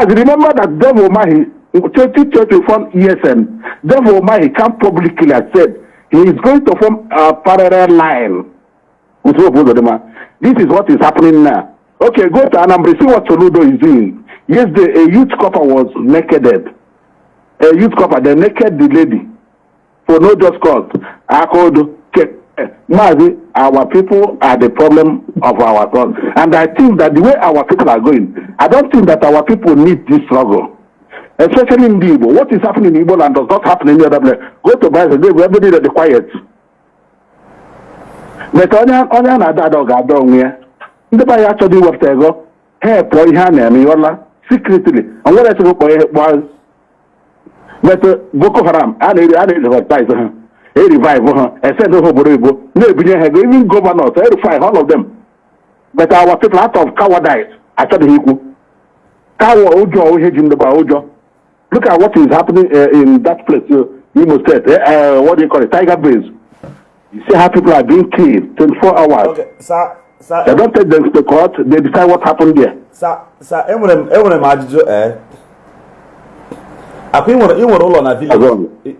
But remember that Devil Mahi, 2024 ESN, Devil Mahi came publicly and said he is going to form a parallel line with Uzodinma. This is what is happening now. Okay, go to Anambra, see what Soludo is doing. Yesterday, a youth couple was nakeded. A youth couple, they naked the lady for no just cause. I called Mazi, our people are the problem of our cause. And I think that the way our people are going, I don't think that our people need this struggle. Especially in the Igbo. What is happening in Igbo land does not happen in any other place. Go to Biafra, everybody is quiet. But onye na-ada ga-ada onwe ya. Ndị be anyị achọghị iwepụta ego ha pụọ ihe a na-eme yola secretly. Onwere echekwa kpọọ ihe kpọọ. But Boko Haram, a na-advertise ha. They revive her, and send her over. Even governors, revive all of them. But our people out of cowardice, I tell you, look at what is happening in that place, Imo State. What do you call it? Tiger Base. You see how people are being killed 24 hours. Okay, sir. They don't take them to court, they decide what happened there. Sir,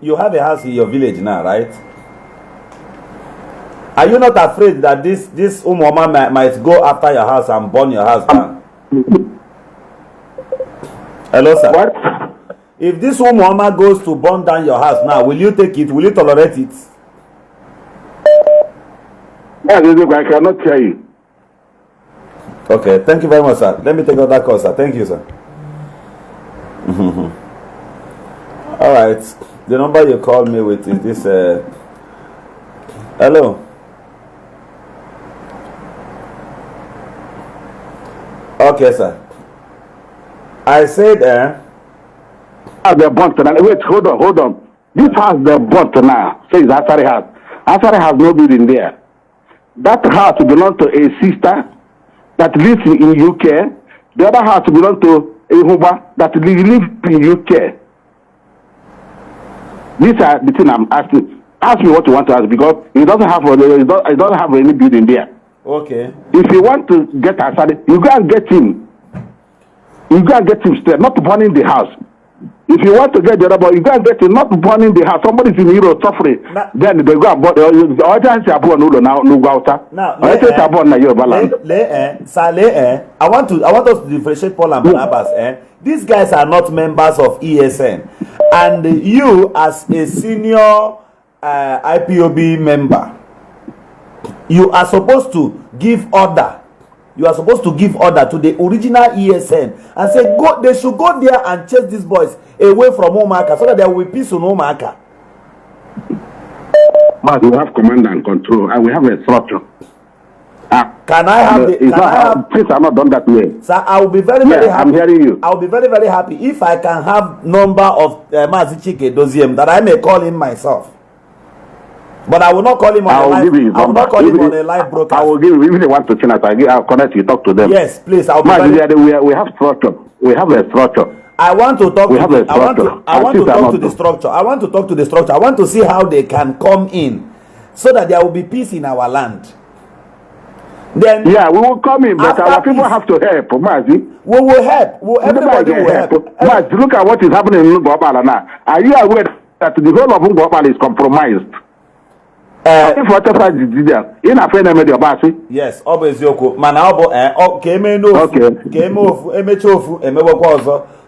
you have a house in your village now, right? Are you not afraid that this woman might go after your house and burn your house down? Hello, sir. What? If this woman goes to burn down your house now, will you take it? Will you tolerate it? I cannot hear you. Okay, thank you very much, sir. Let me take out that call, sir. Thank you, sir. All right, the number you called me with is this. Hello. Okay, sir. I said, the burnt now. Wait, hold on. This house the burnt now. Says Asari house. Asari has no building there. That house belongs to a sister that lives in UK. The other house belongs to a Huba that lives in UK. These are the thing I'm asking. Ask me what you want to ask because he doesn't have any building there. Okay. If you want to get Asari, you go and get him. You go and get him straight, not burning the house. If you want to get the other boy, you go and get him, not burning the house. Somebody's in Europe suffering. Then they go and burn the audience. I want us to differentiate Paul and Barnabas. These guys are not members of ESN. And you, as a senior IPOB member, you are supposed to give order. You are supposed to give order to the original ESN and say, go. They should go there and chase these boys away from Omaka so that there will be peace on Omaka. But we have command and control, and we have a structure. Can I have the? Can I have? Things are not done that way. Sir, I will be very happy. I'm hearing you. I will be very happy if I can have number of Mazi Chike Doziem that I may call him myself. But I will not call him on a live. I will not call him on a live broadcast. I will give you, even if they want to channel, I'll connect you, talk to them. Yes, please. I'll be we have structure. We have a structure. I want to talk. I want to talk to the structure. I want to talk to the structure. I want to see how they can come in, so that there will be peace in our land. Then we will come in, but our people have to help, Mazi. We will help. Everybody will help. Mazi, look at what is happening in Wahala now. Are you aware that the whole of Wahala is compromised? If whatever is there, in a friend made your bassy. Yes, obviously, man, came no, came off,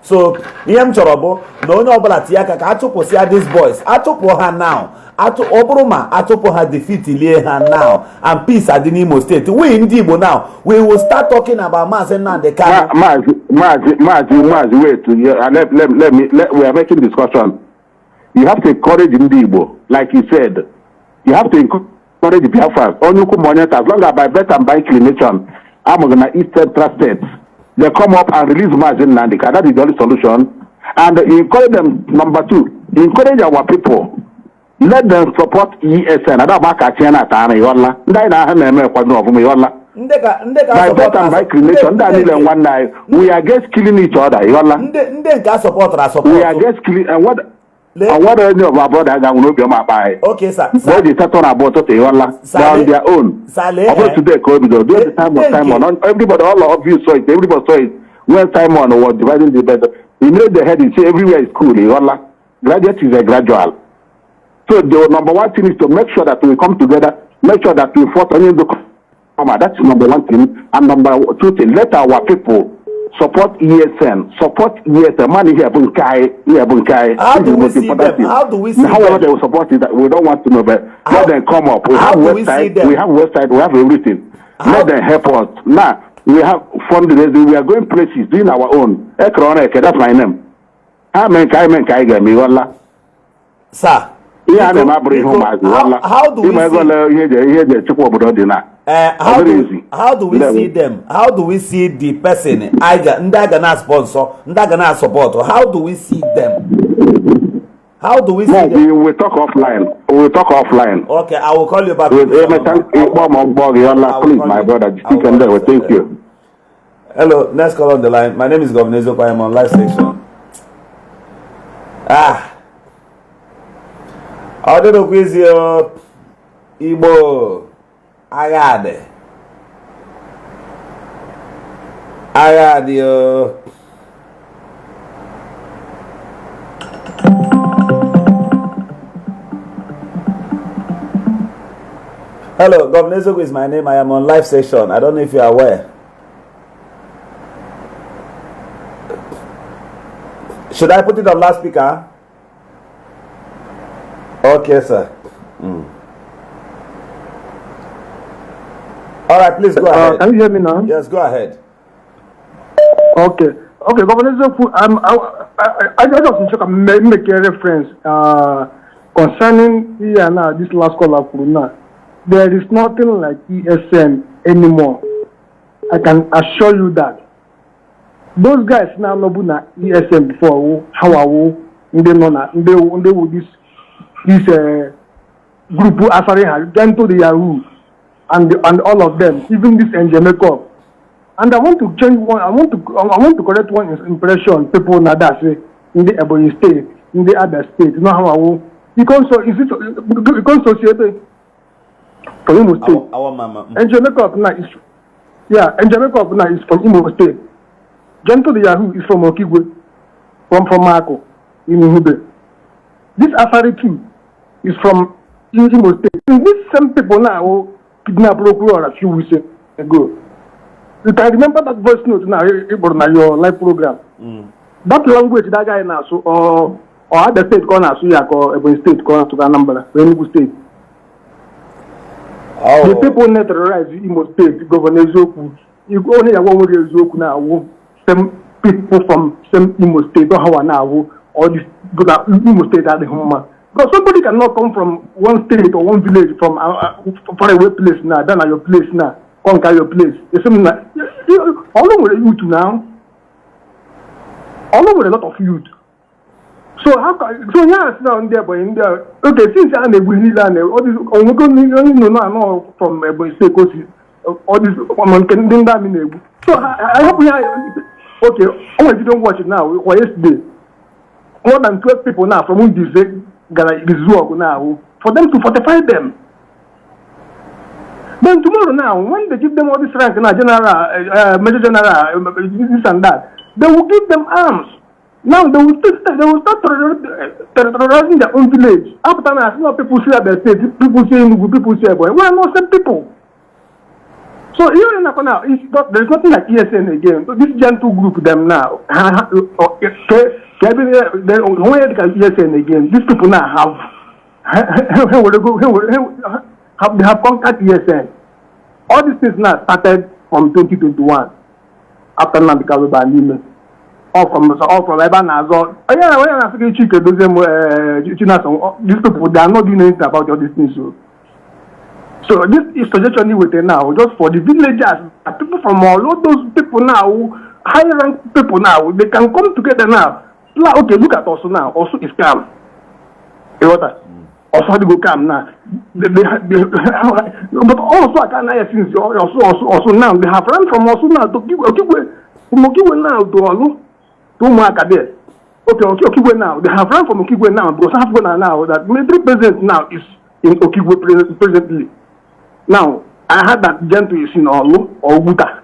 so, Yam Chorobo, no, Blatiaka, Atopo, these boys, Atopo her now, Ato Obroma, Atopo her defeat her now, and peace at the Nemo State. We in Dibo now, we will start talking about Maz and the car. Maz, wait, we are making discussion. You have to encourage Dibo, like you said. You have to encourage the Biafra. As long as by bet and by inclination, I'm going to East Central States. They come up and release margin Nandika. That is the only solution. And encourage them, number two, encourage our people. Let them support ESN. I don't back at China. By bet and by inclination, one night, we are just killing each other. We are just killing. And what? And what any of our brothers that will not be my buy? Okay, sir. Why they start on about it? They on their own. About today, COVID. During the time on everybody, all of you saw it. Everybody saw it. when Simon was dividing the bed, he made the head and say everywhere is cool. Graduate is a gradual. So the number one thing is to make sure that we come together, make sure that we fought on the comma. That's number one thing. And number two thing, let our people support ESN. Support ESN. Money here, Bunkai. How do we see them? How do we see them? However they will support it, we don't want to know, but let them come up. We have website, we have everything. Let them help us. Now, we have fundraising, we are going places, doing our own. That's my name. Sir. How do we see them? How do we see the person? Ndagana sponsor, Ndagana support. How do we see them? How do we see them? We will talk offline. Okay, I will call you back. Please, my brother. Thank you. Hello, next call on the line. My name is Governor Zopa. I'm on live section. I don't know quiz you, Igbo. I got you. Hello, Governor Zogo is my name. I am on live session. I don't know if you are aware. Should I put it on loudspeaker? Okay, sir. All right, please go ahead. Can you hear me now? Yes, go ahead. Okay, Governor Zoku, I just want to make a reference concerning this last call of Kuruna. There is nothing like ESN anymore. I can assure you that. Those guys now know about ESN before. How they know they would this group Asari has gone to the Yahoo and all of them, even this Jamaica. And I want to change one. I want to correct one impression people now that say in the Ebonyi state, in the other state. You know how because society from Imo State. Our mama. And Jamaica now is and Jamaica now is from Imo State. Gento the Yahoo is from Okigwe, from Marco in Ihube. This Afari too is from Imo State. These same people now kidnapped Procureur a few weeks ago. You can remember that voice note now your live program. That language that guy now so or other state corner so or Ebonyi state corner to Anambra, Enugu state. The people that terrorize Imo State, Governor Zoku, you only have one way Zoku now. Some people from some Imo State, don't have now, or this Imo State at the home. Because somebody cannot come from one state or one village from far away place now, then at your place now, conquer your place. It's something like all over the youth now, all over a lot of youth. So how can yes now in there, but in there, okay, since I'm a winning land, all this no from Ebonyi State, all this one can do that in. So I hope we are okay. Oh, if you don't watch it now, or yesterday, more than 12 people now from this now for them to fortify them. Then tomorrow now, when they give them all this rank now, general, major general, this and that, they will give them arms. Now they will start terrorizing their own village. After I see people say their state, people say people say boy. We are not same people. So here in Akona, there is nothing like ESN again. So this gentle group them now, ESN again. These people now have conquered ESN. All these things now started from 2021 after Nambika Banime. All from Ebanazo. These people they are not doing anything about all these things. So this is suggestion with now, just for the villagers, people from all those people now, high rank people now, they can come together now. Okay, look at also now. Also is calm. Also they go calm now. But also I can't since also now they have run from also now to give now to Olu. Okay, Okigwe now. They have run from Okigwe now because half now that military president now is in Okigwe presently. Now, I heard that Gento is in Olu or Buta.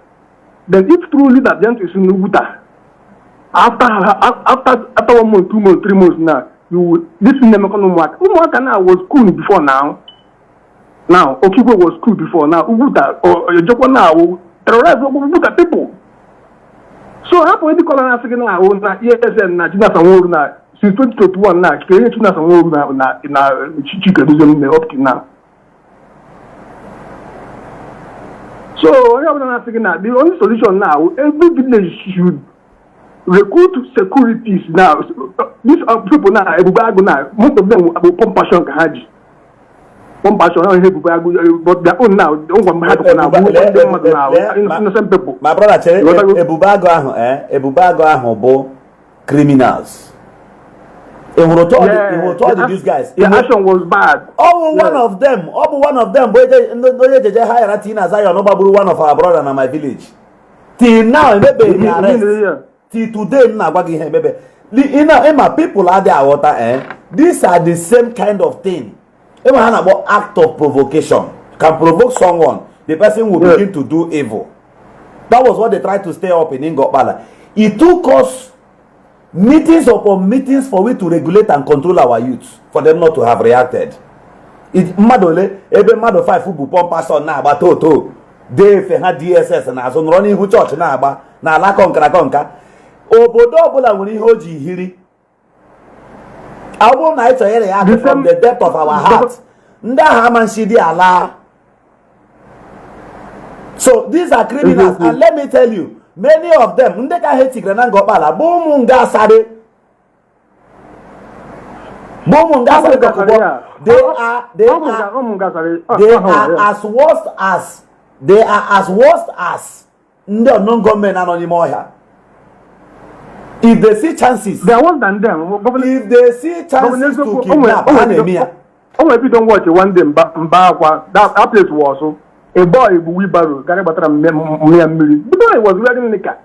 then if truly that gent is in Uguta, after 1 month, 2 months, 3 months now, this Umwaka now was cool before now. Now, Okigwe was cool before now. Uguta or Joko now terrorize Uguta people. So how can we call an African now? ESN na China Sanwo na since 2021 now. China Sanwo na in our Chichika up to now. So I have an African now. The only solution now, every village should recruit securities now. These are people now. Most of them will pump passion kahaji. Pump passion but their own now. They don't want to now. Innocent people. My brother, Ebubago aho criminals. He told these guys. The action was bad. One of them. One of them. One of our brother in my village. Till now, maybe till today, maybe. People are there water. These are the same kind of thing. About act of provocation can provoke someone. The person will begin to do evil. That was what they tried to stay up in Ingobala. It took us meetings upon meetings for we to regulate and control our youth, for them not to have reacted. It madole ebe mado 5 fubu pompa son na agba toto de fe ha DSS na so running hu church na agba na ala konka obodo obula nwere ihe oji hiri abo na ito here ya from the depth of our heart nda ha man shidi ala. So these are criminals and let me tell you, many of them, they are as worst as non-government anonymous. If they see chances, they are worse than them. If they see chances to kidnap, if you don't watch it one day, that place was a boy with wheelbarrow, but the boy was wearing the car.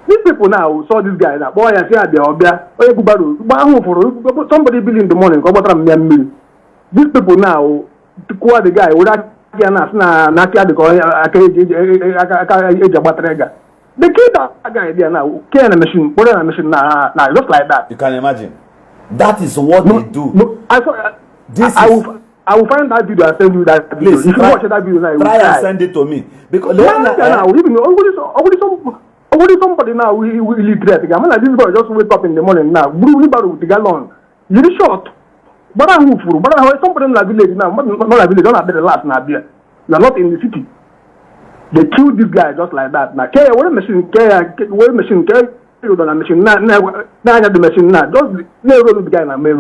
These people now saw this guy that boy and say somebody bill in the morning. These people now to call the guy without they killed that guy there now. Carrying a machine, putting a machine now, just like that. You can imagine. That is what they do. No, I will find that video and send you that. Please, if you watch that video now, try and send it to me. Because somebody now will illiterate. I mean, like this boy just wake up in the morning now, blue with the gallon. You're short. But I'm hopeful. But somebody in the village now, not the village, don't have the last now there. You are not in the city. They killed this guy just like that. Now, what machine?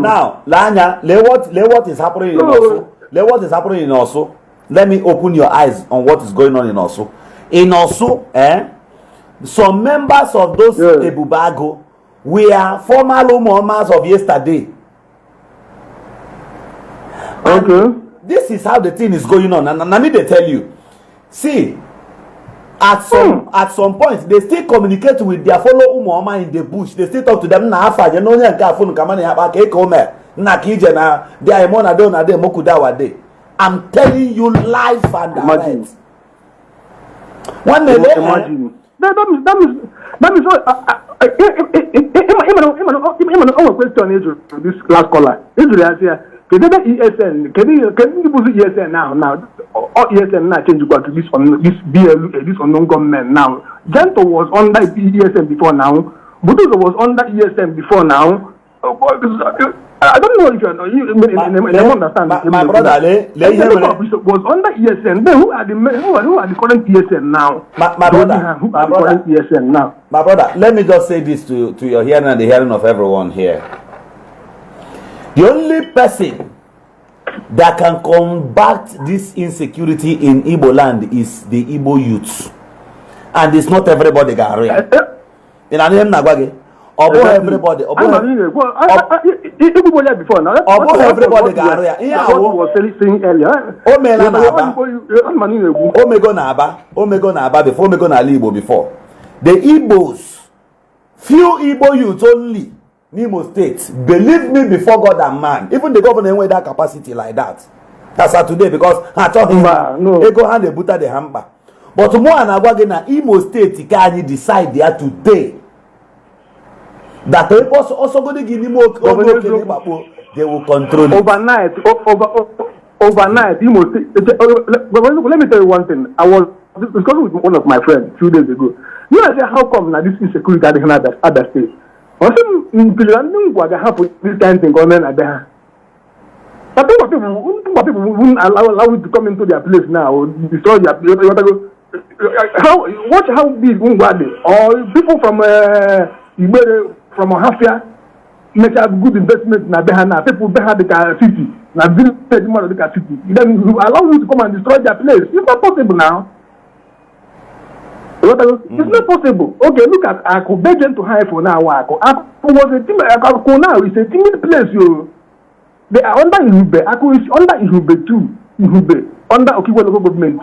Now, Lanya, what is happening in Osu. What is happening in Osu. Let me open your eyes on what is going on in Osu. In Osu, some members of those Ebubago were former Umuomas of yesterday. Okay. This is how the thing is going on. And let me tell you. See, at some point they still communicate with their fellow Umuoma in the bush. They still talk to them na afa je no nya nka phone kamane ya ba ke come na kije na dia emona do na de mokuda wa de. I'm telling you live and direct. One day imagine. That is question this last caller. Can ESN? Can you use ESN now? Or ESN now change to this BLU, this unknown government now. Gento was under ESN before now. Buduzo was under ESN before now. I don't know if you understand. My brother, was under ESN. Then who are the current ESN now? My brother, ESN now. My brother, let me just say this to your hearing and the hearing of everyone here. The only person that can combat this insecurity in Igbo land is the Igbo youth. And it's not everybody got real. In a name Nagwage. Everybody. Before now. Everybody got real. Yeah, was saying earlier. Omego Naba before Omego Ala Igbo before. The Igbos, few Igbo youths only. Nimo State, believe me before God and man, even the governor with that capacity like that. That's today because ha chọghị no. ego ha na-ebuta dị ha mkpa. But mụ a na-agwa gị na Imo State ka anyị decide ya today. That also go to Guinea they will control it. Overnight, Imo State. Let me tell you one thing. I was discussing with one of my friends 2 days ago. You know, I said, how come now this insecurity at other states? I said, what happened this kind of thing going on at there? But people won't allow you to come into their place now, destroy their place. Watch how big Ungwade or people from Igbo from Ohafia make a good investment na Behana. People behind the city, na village of the city. Then allow you to come and destroy their place. It's not possible now. It's not possible. Okay, look at Ako. Begging to hire for now. Ako was a team. Ako now is a timid place. You, they are under Ihube. Ako is under Ihube too. Ihube under Okiwa local government.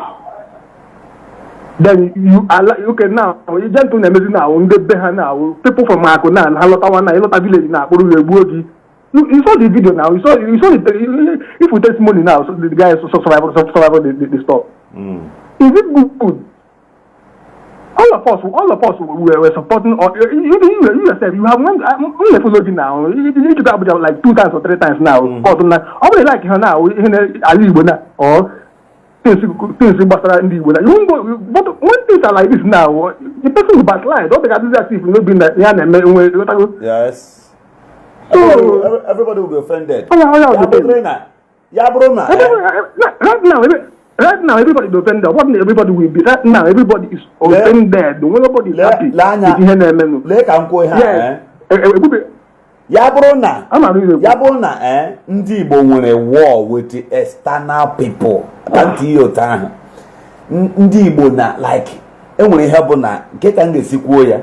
Then you okay now. You just to name now. Now people from Ako now and Halotawana, Halota village now. You saw the video now. You saw the. If we take money now, so the guys survival they stop. Is it good? All of us were supporting. You yourself, you have one followed now. You need to go like 2 times or 3 times now. Only like her now. Ala Igbo or things Biafra in the Igbo. You won't go. But when things are like this now, the person who backslide, don't think that if you not been that. Yes. So Everybody will be offended. Right now, everybody is offended. What everybody will be? Right now, everybody is offended. Nobody is happy. Ya bụrụ na ndị Igbo nwere war with the external people. Ndị Igbo na like enwere ihe bụ na nke ka m ga-esikwuo ya.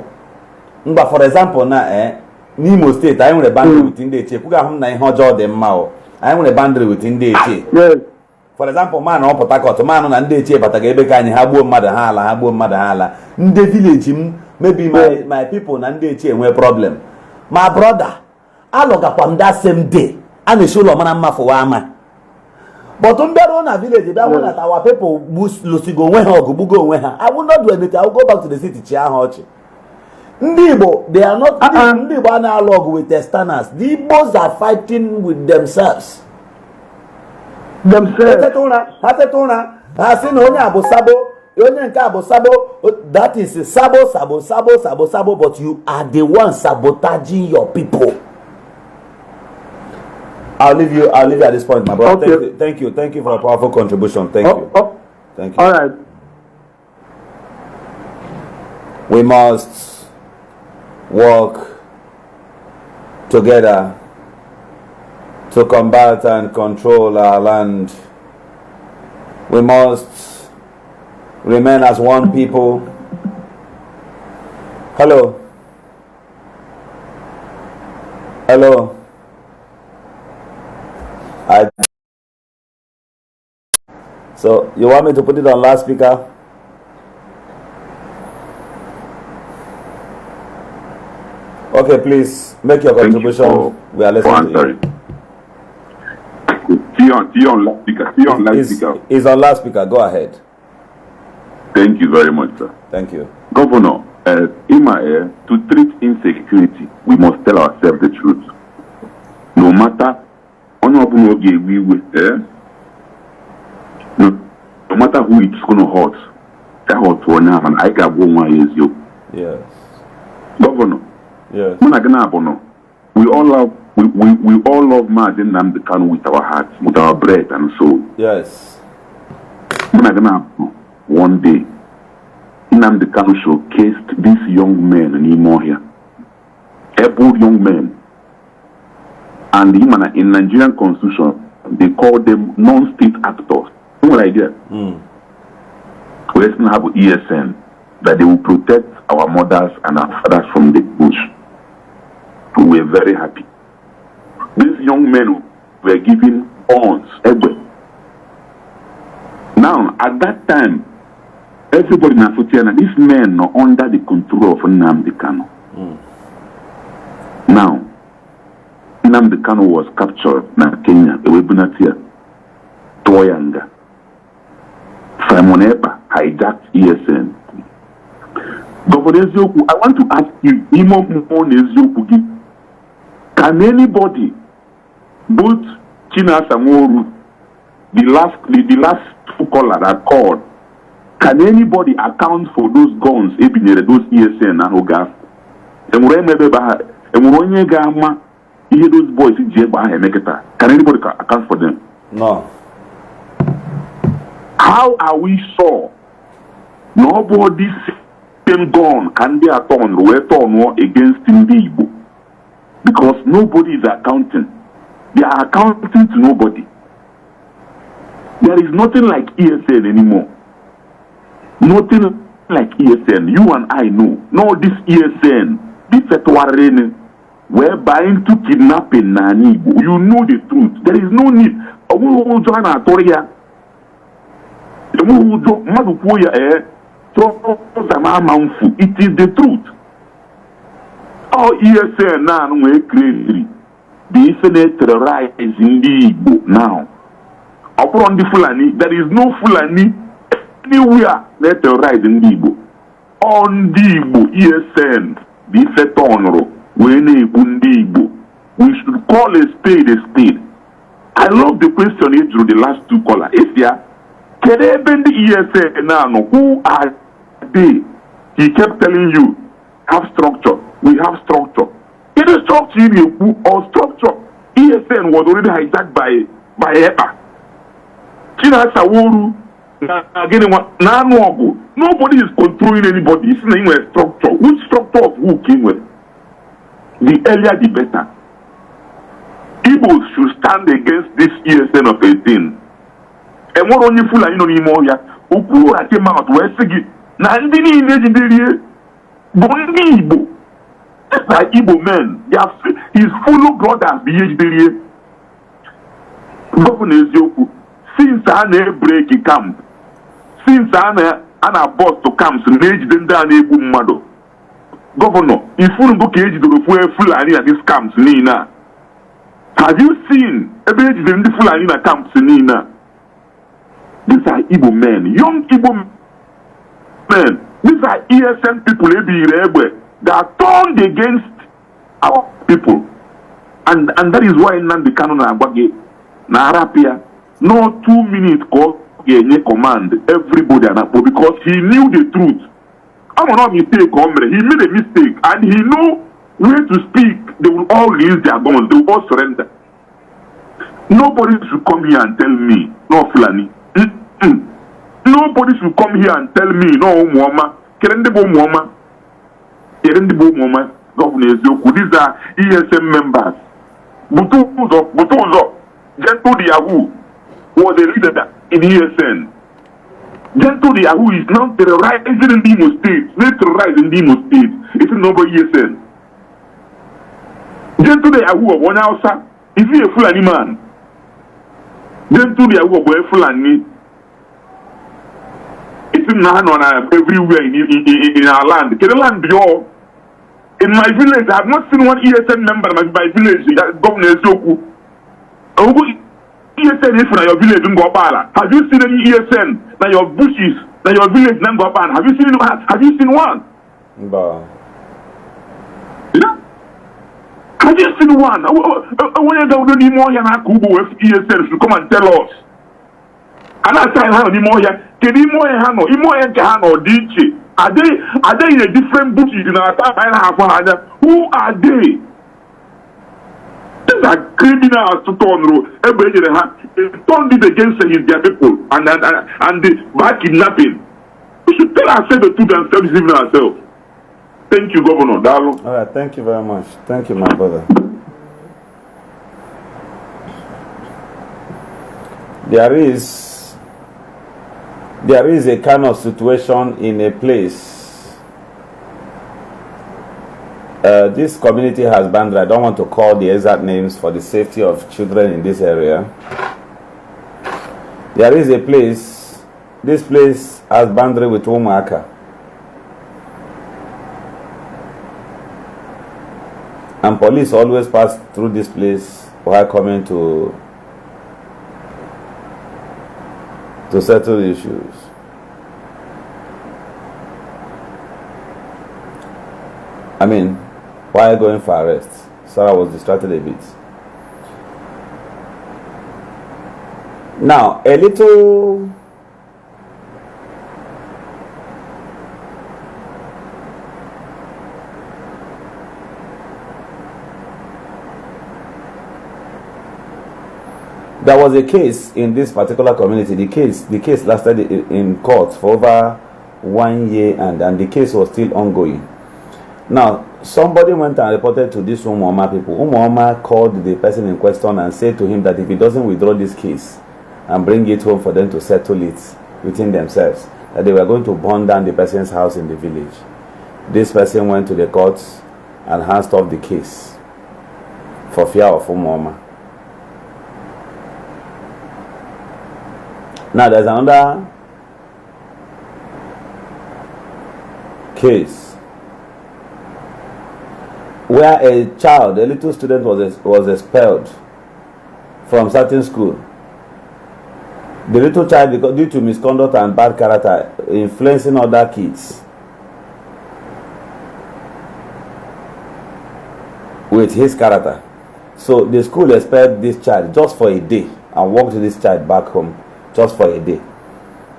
Mgba for example na n'Imo State anyị nwere boundary with ndị Eche. Kwuga ahụ na ihe ọjọọ dị mma o. Anyị nwere boundary with ndị Eche. For example, man on Port Harcourt, man on Ande Che, but I gave a kind of Habu Madahala. Nde village, maybe my people Nande Che, no problem. My brother, I look upon that same day, and the show of Manama for Wama. But on that one village, that one that our people boost Lucigo, when I will not do anything, I will go back to the city, Chiahochi. Ndibo, they are not Ndibo analog with externals. The Igbos are fighting with themselves. That is sabo, but you are the one sabotaging your people. I'll leave you at this point, my brother. Okay. Thank you for a powerful contribution. Thank you. Thank you. All right. We must work together to combat and control our land. We must remain as one people. Hello. So you want me to put it on loudspeaker? Okay, please make your contribution. We are listening to you. See on loudspeaker. Is on loudspeaker. Go ahead. Thank you very much, sir. Thank you. Governor, in my ear, to treat insecurity, we must tell ourselves the truth. No matter no matter who it's going to hurt, that hurt one and I got 1 years you. Yes. Governor. Yes. We all love Mazi Nnamdi Kanu with our hearts, with our breath and soul. Yes. One day, Nnamdi Kanu showcased these young men in Imo here. Able young men. And in Nigerian constitution, they call them non-state actors. No idea. We also have ESN, that they will protect our mothers and our fathers from the bush. We were very happy. These young men were given arms everywhere. Now, at that time, everybody in Afutiana, these men are under the control of Nnamdi Kanu. Now, Nnamdi Kanu was captured in Kenya, to Atoyanga. Simon Epa hijacked ESN. Governor Ezioku, I want to ask you, can anybody, both China Samoru, the last two callers that called, can anybody account for those guns, those ESN and Ogas? And those boys in can anybody account for them? No. How are we sure nobody same gun can be a turn against Igbo? Because nobody is accounting. They are accounting to nobody. There is nothing like ESN anymore. Nothing like ESN. You and I know. No, this ESN, this Etwarene, we're buying to kidnapping Nani. You know the truth. There is no need. It is the truth. All ESN now we're crazy. The internet terrorizing the Igbo now. Upon the Fulani, there is no Fulani anywhere that terrorizing the Igbo. On the Igbo, ESN, the Fetonro, when Igbo, we should call a spade a spade. I love the question he drew the last two callers. Is there? Can they bend the ESN now? Who are they? He kept telling you, have structure. We have structure. Can the structure or structure? ESN was already hijacked by EPA. China Saworu, nobody is controlling anybody. It's not even a structure. Which structure of who came with? The earlier the better. Igbos should stand against this ESN of 18. And what only fool I know anymore here? Oku at him out where Sigi Nandini legendary Bondi Igbo. That's like Igbo men. They have his full brothers BHD. Governor Ezioku, since I break a camp, since I boss to camps and age them down a boom mother. Governor, if you book age the Fulani at these camps, Nina. Have you seen a bit in the Fulani camps, Nina? These are Igbo men, young Igbo men. These are ESN people that are turned against our people. And that is why Nandi Kanu na Agbage na Arapia, no 2 minutes call command everybody because he knew the truth. I'm not mistake, he made a mistake and he knew where to speak. They will all release their guns, they will all surrender. Nobody should come here and tell me, no Fulani. Nobody should come here and tell me, no Muama, Governor Ezioku. These are ESM members. Butuzo, Gentle the Yahoo was a leader in ESN. Gentle the Yahoo is now terrorizing in the Imo State. They terrorize in the Imo State. It's another ESN. Gentle the Yahoo of one house. Is he a Fulani man? Gentle the Yahoo of a Fulani. It's not on everywhere in our land. Can the land be all? In my village, I have not seen one ESN member in my village, Governor Ezioku. ESN is from your village in Gobala. Have you seen any ESN? Now your bushes, now your village in Gobala. Have you seen one? Yeah? Have you seen one? When you don't need more ESN should come and tell us. And I say, how many more here? Can you more Hano? DJ? Are they in a different bushes in our time? Who are they? These are criminals to turn road. Everybody turned it against their people and by kidnapping. We should tell ourselves the truth and self-deceiving ourselves. Thank you, Governor Dalo. All right, thank you very much. Thank you, my brother. There is a kind of situation in a place. This community has banned, I don't want to call the exact names for the safety of children in this area. There is a place, this place has boundary with Umuaka. And police always pass through this place while coming to to settle issues. I mean, while going for arrest, Sarah was distracted a bit. Now, a little there was a case in this particular community. The case lasted in court for over 1 year, and the case was still ongoing. Now, somebody went and reported to this Umuoma people. Umuoma called the person in question and said to him that if he doesn't withdraw this case and bring it home for them to settle it within themselves, that they were going to burn down the person's house in the village. This person went to the courts and handed off the case for fear of Umuoma. Now there's another case where a child, a little student, was expelled from certain school. The little child, because due to misconduct and bad character, influencing other kids with his character. So the school expelled this child just for a day and walked this child back home just for a day.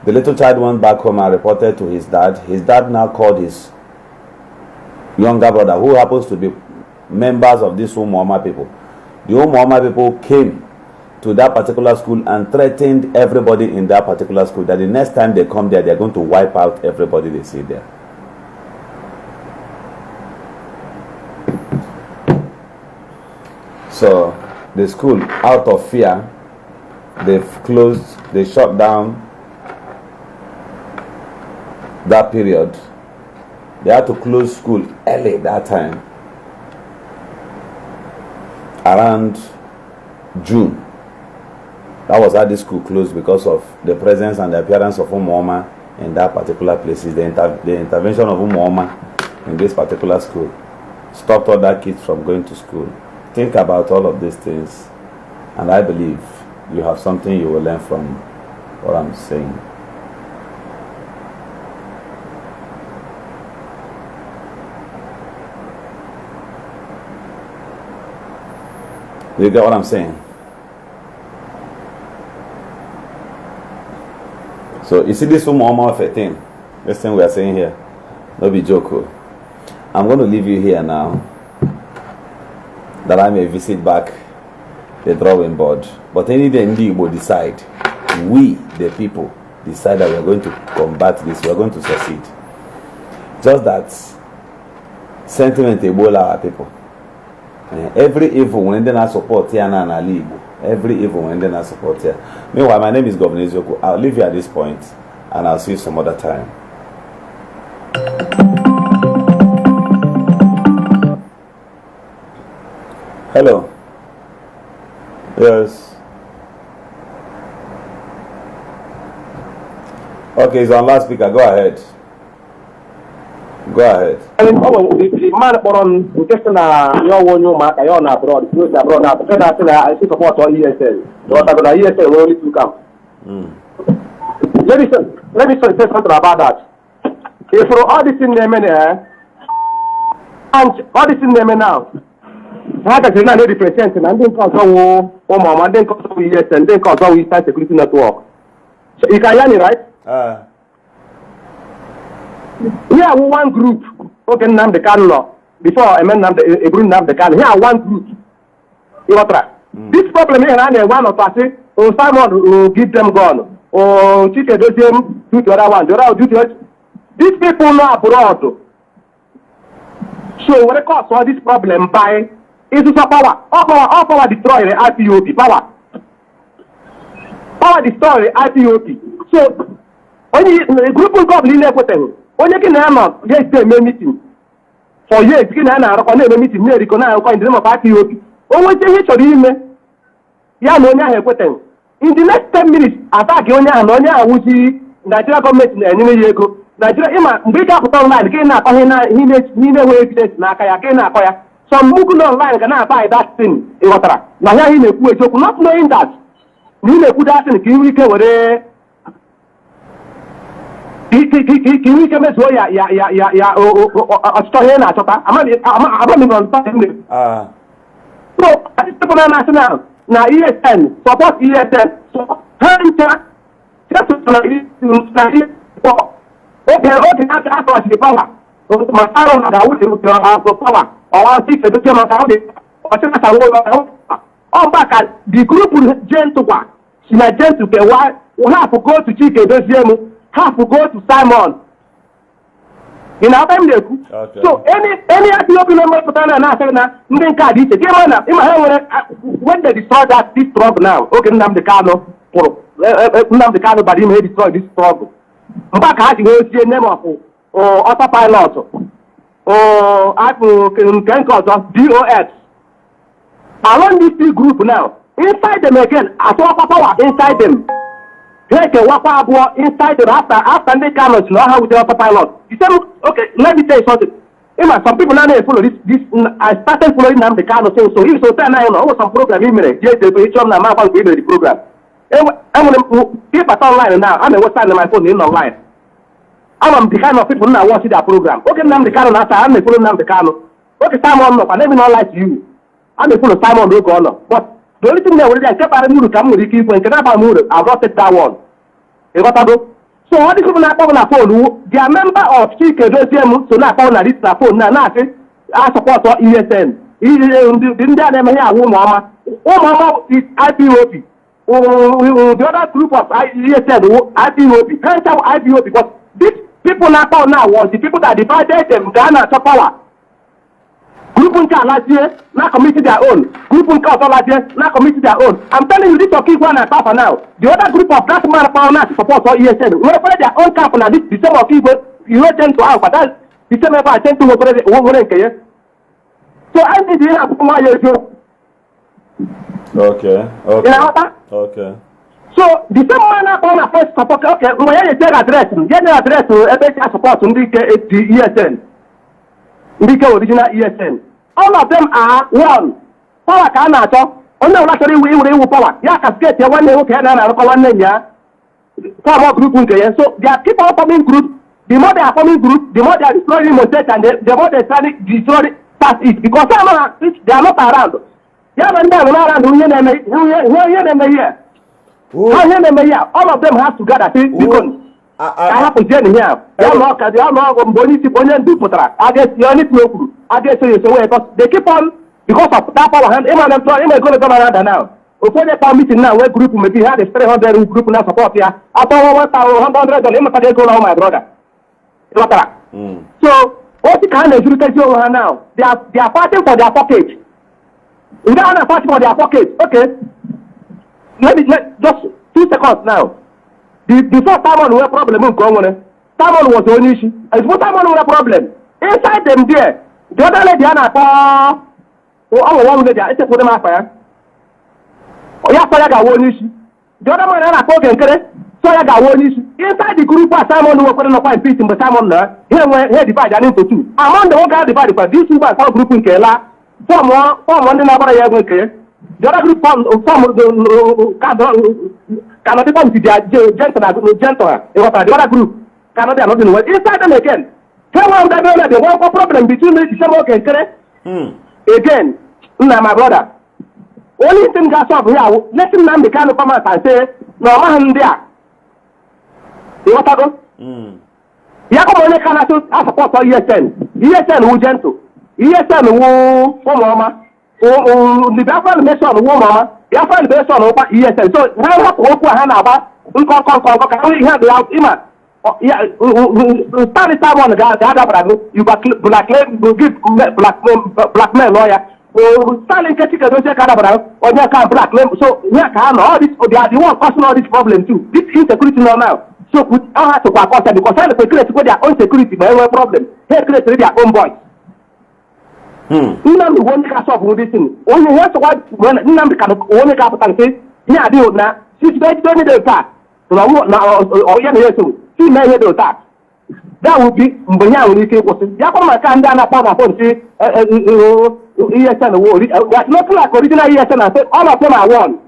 The little child went back home and reported to his dad. His dad now called his younger brother, who happens to be members of this Umuoma people. The Umuoma people came to that particular school and threatened everybody in that particular school that the next time they come there, they're going to wipe out everybody they see there. So the school, out of fear, they've closed, they shut down that period. They had to close school early that time, around June. That was how the school closed because of the presence and the appearance of Umuoma in that particular place. The intervention of Umuoma in this particular school stopped other kids from going to school. Think about all of these things, and I believe you have something you will learn from what I'm saying. You get what I'm saying? So you see this Umuoma of a thing. This thing we are saying here, no be joke. I'm going to leave you here now, that I may visit back the drawing board. But any day Igbo decide, we the people decide that we are going to combat this, we are going to succeed. Just that sentiment Ebola our people. Every evil when they not support here and Ala Igbo. Every evil when they not support here. Meanwhile, my name is Governor Ezioku. I'll leave you at this point, and I'll see you some other time. Hello. Yes. Okay, it's on loudspeaker. Go ahead. Go ahead. The man on question your one you mark your abroad, because abroad now, because I think about ESL. What I'm going to ESL only to come. Let me say something about that. If for all this in them and all this in them now, how does it not represent and then control Mama, then control ESL, and then control Eastern Security Network? So you can hear me, right? Here one group, okay, name the Kano before I meant a group name the Kano. Here one group. You know, this problem here, and one of us, or someone will give them gun, or teach them do the other one, the other do the. These people know abroad. So what it costs all this problem by is to power. All power destroy the IPOP power. Power destroy the IPOP. So when the group will come in everything. When you can have yes, they may meeting for years, you can have a meeting, they recognize in the name of IPOP. Always say, yeah, no, in the next 10 minutes, attack Yonia and Onya, which is Nigeria government and Nigeria. Nigeria, big up online, he never evidence, Nakaya, some moving online cannot buy that thing. Now, he may put a joke, not knowing that. You may put that in the you can make so, I just put on national. Now, ESN, support ESN. So, just okay, that's the power. My father, I would have power. Or I'll see the oh, back at the group with Gentle. She might gentle get why we have to go to Chike, have to go to Simon. In our time, so any Ethiopian member for Tana and Asana, when they destroy that this struggle now, okay, Namdekano, Namdekano, but he may destroy this struggle. Back at the name of autopilot or can cause us DOS. Along this big group now, inside them again, I saw power inside them. Take a wapa inside the after they come know how with the autopilot. You say, okay, let me tell you something. Some people now they follow this. I started following them the kind of thing. So he was saying, I know some program in minute. Yes, they will show them how to the program. I'm going to keep it online now. I'm going to sign my phone in online. I'm the kind of people now watching that program. Okay, I'm the kind of after I'm following them the kind of. Okay, Simon, I never not like you. I'm the full of Simon Rogono. But the only thing that will keep out of the come with the keep when can I move? I've got it that one. So all the people on the phone, they are member of Chike, so now phone this phone now. I support ESN. Didn't they name here? Mama is IPOP. The other group of ESN, IPOP. Can't tell IPOP because these people now was the people that divided them Ghana to power. Group last year, now committed their own. Group last year, now committed their own. I'm telling you, this is key one and Papa now. The other group of that man power now to support all ESN. We have their own camp now. This December people, you tend to have, but that's December I tend to work over there. So I need to have one year ago. Okay. So the same man now first support. Okay, we have to address. Get the address to every support to the ESN. Ndike original ESN. All of them are one. Power can acho. Only actually we power. Ya cascade ya one okay na na one nya. Power group nke. So they are people forming group. The more they are forming group, the more they are destroying Montet and the more they start destroying past it because they are not around. Ya man they are not around who here. All of them have to gather because I have to join here. They are bonus do putra. I guess you need to I guess because they keep on because of that power hand. Going to come around now. Before they come meeting now, where group maybe had a 300 group now support here. After 1,100, they go now, my brother. So what kind of education now? They are fighting for their pocket. We don't want fight for their pocket. Okay. Let just 2 seconds now. Before Simon was a problem, Simon was the only issue. As what Simon was a problem. Inside them there, the other lady one lady, I put them up fire. Oh, yeah, I got one issue. The other one I spoke and so I got one issue. Inside the group, Simon was putting up five people, but Simon here divided into two. Among the one guy divided, but this two are group in Kela, form one another year. The other group cannot become to their gentle. The other group cannot be another one. Inside them again. Tell one that the one problem between the same again, my brother. Only thing that's up here, let him not become a comment and say, no man there. You want to go? Yakomone cannot support ESN. ESN who gentle. ESN who for mama. The Biafra nation who mama. Biafra nation over ESN. So now have to work with Hanaba. Can we have the out ima? Yeah, start someone the other you blackmail, blackmail lawyer. Starting catching a dossier or you can't blackmail. So we can all this, they are the one causing all this problem too. This insecurity now. So we all have to work out because I create their own security, but no problem. They create their own voice. Inam one can solve this thing. Only once when Inam can only capital say, yeah, do now. She's very the attack. Or young see my head attack. That would be Mbanya was Yakoma can down upon a phone say ESN award. Not like original ESN. I said all of them are one.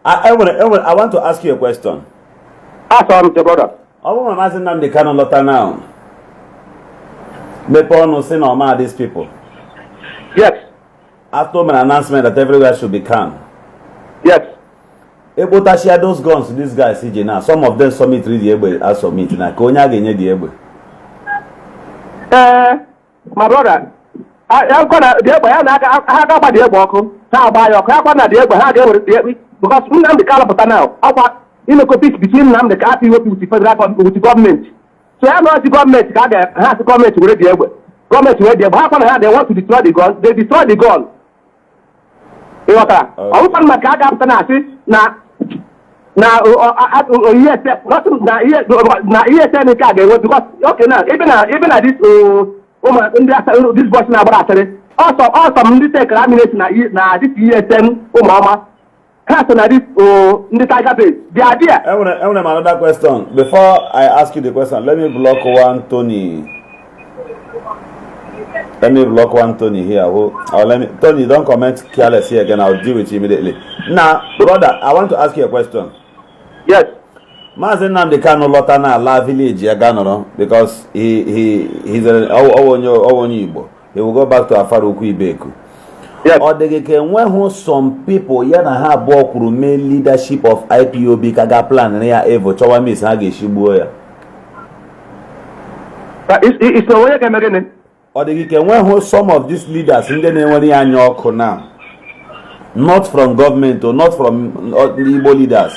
I want to ask you a question. Ask your brother. Oh, I'm asking them the canon letter now. Before no say no man these people. Yes. After an announcement that everywhere should be calm. Yes. Able to share those guns to these guys, CJ now. Some of them submit the Ebe as submit. Now, Konya genye the Ebe. My brother, I'm gonna the Ebe. I got by the Ebe. How about your crap on the Ebe? How go with the Ebe? Because we know the Calabata now. About compete between them the RPO with the federal with the government. So I know the government has the government with the Ebe. Government with the Ebe. How come they want to destroy the gun? They destroy the gun. You know that? I want my car after now. Now, yes, nothing. Now, yes, because okay now, even at this this boss now, but also military criminals now this ESN mama has na this the tiger base. The idea. I want another question. Before I ask you the question, let me block one Tony. Let me block one Tony here. Tony, don't comment careless here again. I'll deal with you immediately. Now, brother, I want to ask you a question. Yes. Mazen Nnamdi Kanu lọta na ala village ya ganoro because he's a Igbo. He will go back to Afaruku Ibeku. Yes. Or they can when some people ya na ha abụọ kwuru main leadership of IPOB kaga plan na ya evo chọwa miss ha ga-eshigbuo ya. It's the way again. Or they can when some of these leaders ndị na-enwere ya anya ọkụ now, not from government or not from the Igbo leaders.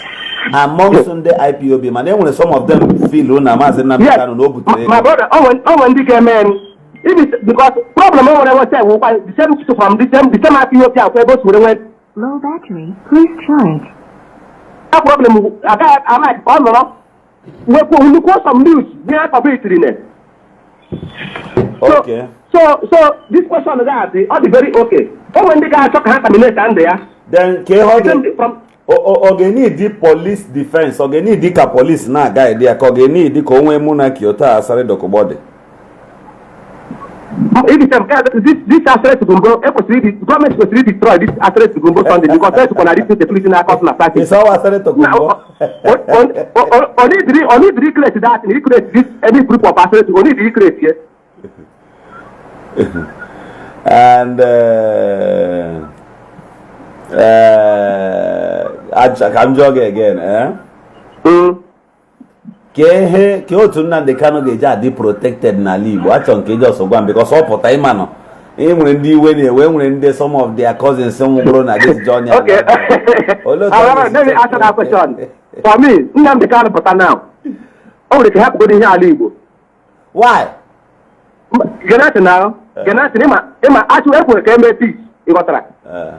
Amongst the IPOB, man, when some of them feel on a mass and my brother, when they came in, it is because problem when I was saying the same from the same IPOB went low battery, please charge. That problem I like we look for some news, we are publicly in it. Okay. So this question is that all very okay. When the guy talk hand there, then from ogeni di police defense ogeni di ka police na guy there ka ogeni di ko onwe mu na kiota asare dokobode if this asset to gumbo government was really destroy this asset to gumbo funding because that's going to reduce the police in our cost na party it's our asset to gumbo only recreate that recreate this any group of asset only recreate here and I'm jogging again, Ke otu Nnamdi Kanu ga-eji adị protected na Ala Igbo achọ nke eji ọsọ gwa m because ọ pụta ịma nọ nwere ndị iwe na-ewe nwere ndị some of their cousins nwụrụ na this journey. Okay. Let me answer that question. For me, Nnamdi Kanu pụta now. O nwere ka ha pụgodo ihe Ala Igbo. Why? Genati now. Genati ịma achụ ekwere ka eme peace.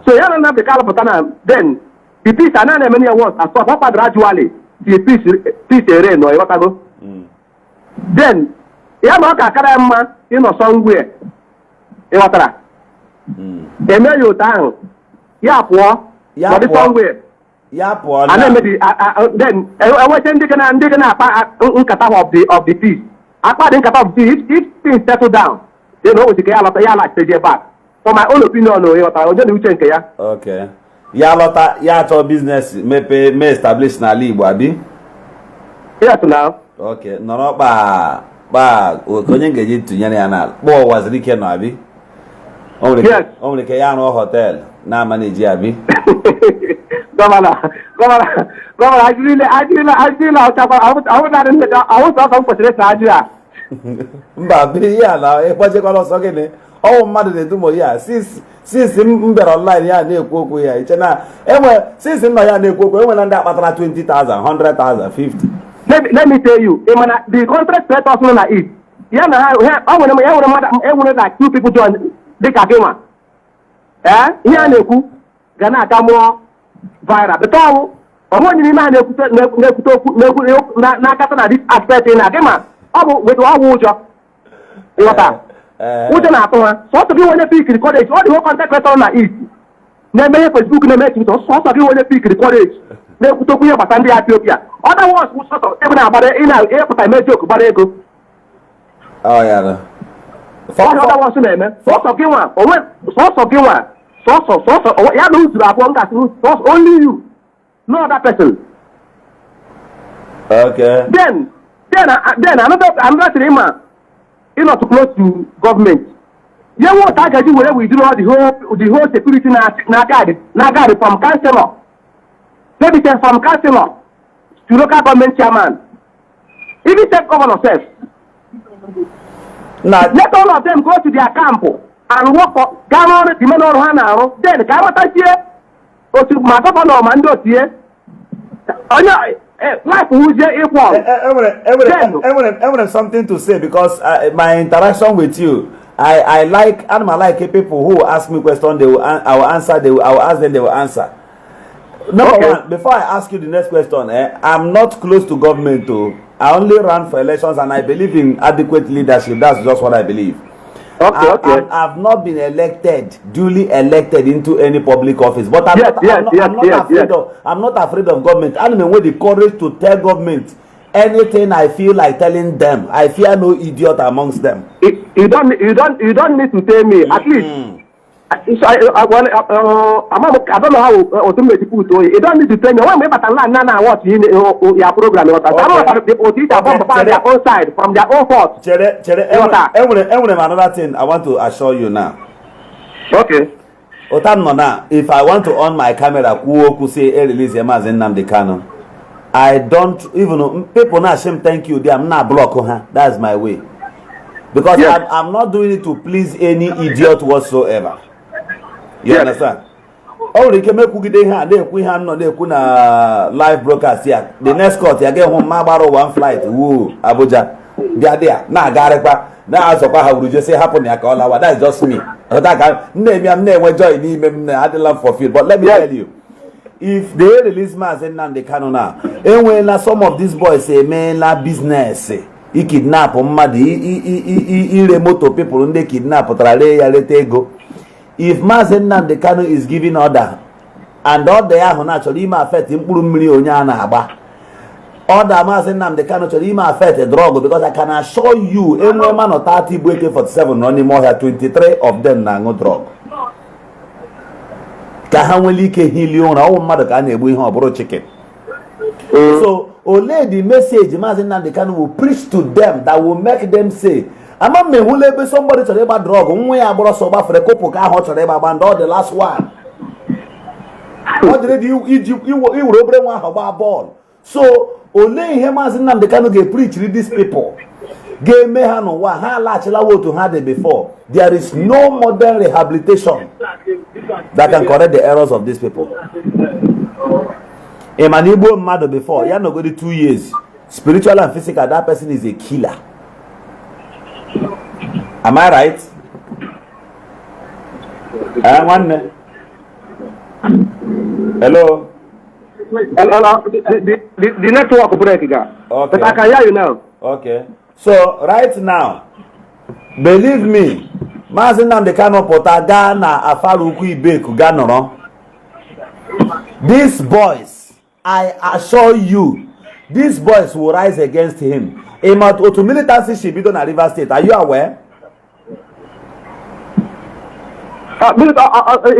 So yeah, Nnamdi Kanu pụta now. Then the peace are not many awards as well gradually. The peace reign no go. Then yeah, no ka kara mma somewhere. Eme yo tan. Ya pụọ. Ya pụọ somewhere. Ya pụọ. And then I was ndị gonna akpa nkata of the peace. Akpa the nkata of the peace if things settle down. Then no we take ya like take back. For my own opinion no onye na uche nke ya. Okay. Ya lọta ya achọ business mepe establish na Ala Igbo abi? Yes now. Okay, nọrọ kpa onye ngeji tụnyere ya na kpọọ waziri ike nọ abi? O nwere ke ya rụọ hotel na manage abi? Governor, I was talking for the Mba bi ya na ekwajekwala ọsọ gịnị? Ọwụ mmadụ na-edumo ya since m bịara online ya na-ekwu okwu ya iche na since nọ ya na-ekwu okwu enwe na ndị akpatara 20,000 100,000 50. Let me tell you, the contract set us on it. Yeah, I want like two people join the Kakema. Here na-ekwu ga na-aka mụọ viral because ọmụ nyiri na-akata na this aspect na gịma ọ bụ wetu ọgwụ ụjọ ịghọta ụjọ na-atụ ha sọsọ gị onye pikiri kọleji ọ dị ho kọntent kreatọ na it na-eme ihe Facebook na-eme echi sọsọ gị onye pikiri kọleji na-ekwute okwu ihe gbasa ndị Ethiopia ọda wọs sọsọ ebe na-agbara ị na-epụta eme joke gbara ego ọda wọs na-eme sọsọ gị nwa sọsọ ya na uzuru abụọ ngasị sọsọ only you no other person. Okay. Then then another thing, not too close to government. You want to do whatever we do all the whole security na from councillor. Maybe from councillor to local government chairman. Even state governor self. Now let all of them go to their camp and work for government the men on hand. Then government here or to my governor mando here. Life who's equal. Everyone something to say because my interaction with you. I like people who ask me questions. I will answer. I will ask them. They will answer. Number one, before I ask you the next question, I'm not close to government. I only run for elections, and I believe in adequate leadership. That's just what I believe. I've not been duly elected into any public office. But I'm not afraid of government. I don't know the courage to tell government anything I feel like telling them. I fear no idiot amongst them. You don't need to tell me. At least I don't know how automatically put it. You don't need to tell me. Why what your program? Their own side from their own fault. Another thing I want to assure you now. Okay. If I want to on my camera, who say release Nnamdi Kanu, I don't even know people now shame thank you. I'm not block her. That's my way. Because I'm not doing it to please any idiot whatsoever. You understand? Oh, they can make live broadcast here. The next court, you get home Mabaro one flight. Woo, Abuja. They are there. Now, Garepa. Now, so how would you say happen? That's just me. I'm never joining. I don't love for field. But let me tell you. If they release Nnamdi Kanu now, and when some of these boys say, man, la business, he kidnap he remote people and they kidnap, go. If Nnamdi Kanu is giving order, and all they are naturally affect him, order Nnamdi Kanu actually affect a drug because I can assure you, any man or 30 AK-47 running more than 23 of them now no drug. Chicken. So, only the message Nnamdi Kanu will preach to them that will make them say, "I'm a man who let somebody to about drug. We are brought sober for the couple car hot to the last one. What did you eat? You will bring one about ball." So, only him as Nnamdi Kanu get preach to these people. Gay mehano wahala chelawo to had it before. There is no modern rehabilitation that can correct the errors of these people. A man Igbo mad before, you not go to 2 years. Spiritual and physical, that person is a killer. Am I right? One. Hello. The network break again. Okay. But I can hear you now. Okay. So right now, believe me, Nnamdi Kanu potaga na afaruku ibeku ganoro. These boys, I assure you, these boys will rise against him. To militancy should be done at River State. Are you aware? Is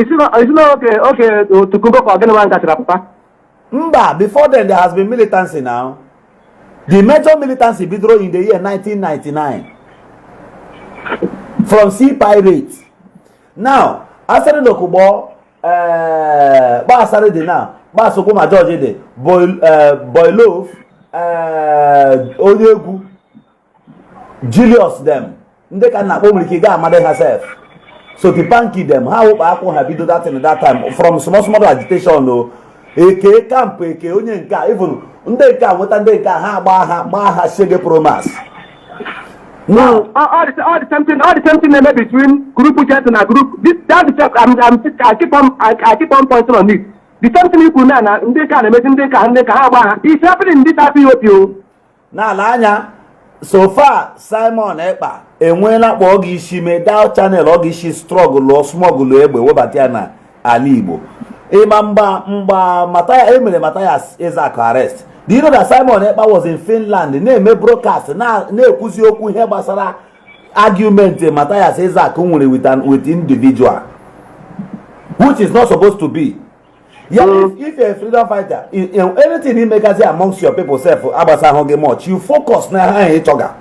it not okay to go for Genova Papa? Before then there has been militancy now. The major militancy withdrew in the year 1999 from sea pirates. Now, after the Kubo, Basarede now, Basokuma George, Boilov, Oyegu, Julius them. They cannot only get mother herself. So to panky them, how I have been do that in that time from small agitation though. Eke camp, eke onyenka, even ndeka wotandeka ha ba shege promise. No, all the same thing between group chat and a group. That's the I keep on pointing on it. The same thing people now ndeka na ndeka ha ba. It's happening in this Ethiopia. Na lanya so far Simon Ekpa enwela kpo ogi ishi me down channel ogi ishi struggle or smuggle egbe webatia na Ala Igbo. Mba Matthias Isaac arrest. Do you know that Simon Ekpa was in Finland? Name broadcast na ekuzi okwu ihe gbasara argument Matthias Isaac nwere with individual, which is not supposed to be. Yeah, if you're a freedom fighter, anything you make amongst your people self, much, you focus na each other.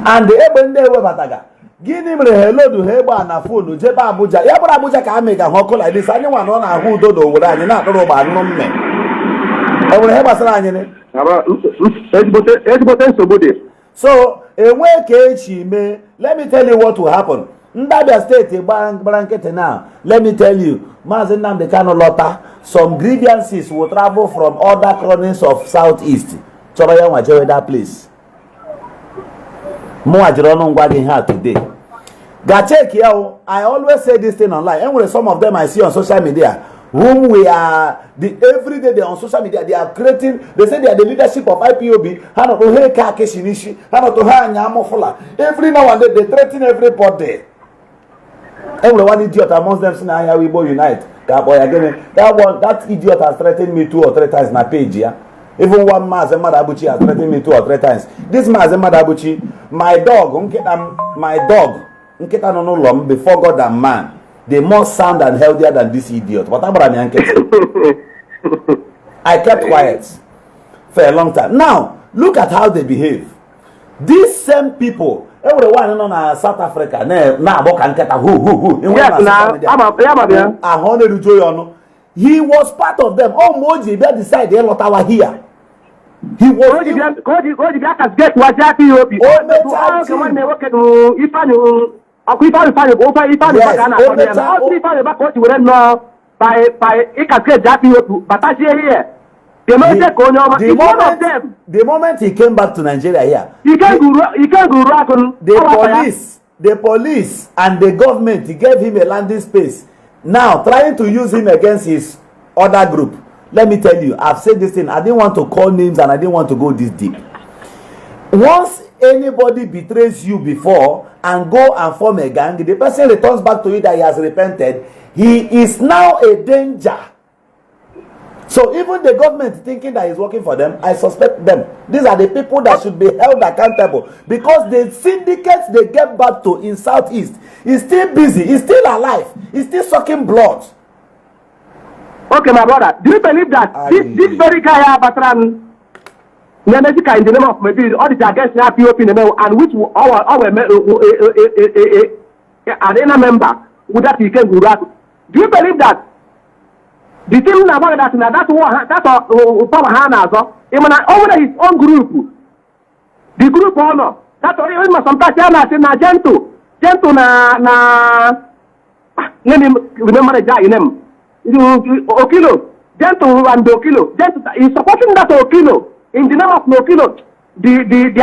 And the Eben de Webataga. Give him the hello to Heba and a phone to Jeba Abuja. Yabba Abuja can make a hawk like this. Anyone on who do with I not know about no men. I will have a so, a way cage may let me tell you what will happen. Ndabia State, a blanket now. Let me tell you, Mazenam the Kano Lota, some grievances will travel from other colonies of Southeast. Choraya Wajewe that place. More Ajirono Wagging here today. Gachek here, I always say this thing online. And with some of them I see on social media, whom we are every day they're on social media, they are creating, they say they are the leadership of IPOB, every now and then they threaten everybody. Every one idiot amongst them saying Ala Igbo unite. That idiot has threatened me 2 or 3 times in my page here. Even one Mazemma Abuchi has threatened me 2 or 3 times. This Mazemma Abuchi, my dog, before God and man, they more sound and healthier than this idiot. What about I kept quiet for a long time. Now, look at how they behave. These same people, everyone in South Africa, he was part of them. Oh, Moji, they decided they were here. He was. The moment he came back to Nigeria here, the police and the government gave him a landing space. Now trying to use him against his other group. Let me tell you, I've said this thing. I didn't want to call names and I didn't want to go this deep. Once anybody betrays you before and go and form a gang, the person returns back to you that he has repented. He is now a danger. So even the government thinking that he's working for them, I suspect them. These are the people that should be held accountable because the syndicates they get back to in Southeast is still busy, is still alive, is still sucking blood. Okay, my brother, do you believe that this very guy Batran in the name of maybe all the against the POP in the name and which our an inner member would that he can do that? Do you believe that? The thing about that's power Hana, even over his own group, the group honor. That's all even sometimes na gentle na let me remember the guy name. Okilo, gentle and Okilo, gentle is supporting that Okilo in the name of Okilo. The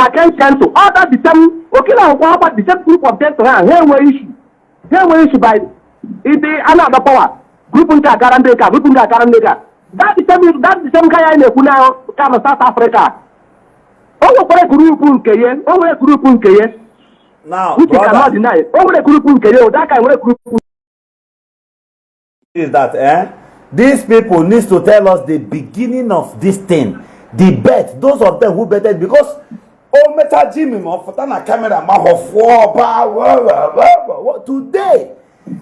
against gentle. All that the same Okilo about the same group of gentle. Here we issue by the another power. Group unta garandeka. That's the same guy in Kuna South Africa. Over a group Nkeye. Now, which you cannot deny. Over a group Nkeye, that kind of group is that these people need to tell us the beginning of this thing. The bet, those of them who betted because Meta Jimmy Mofotana camera today.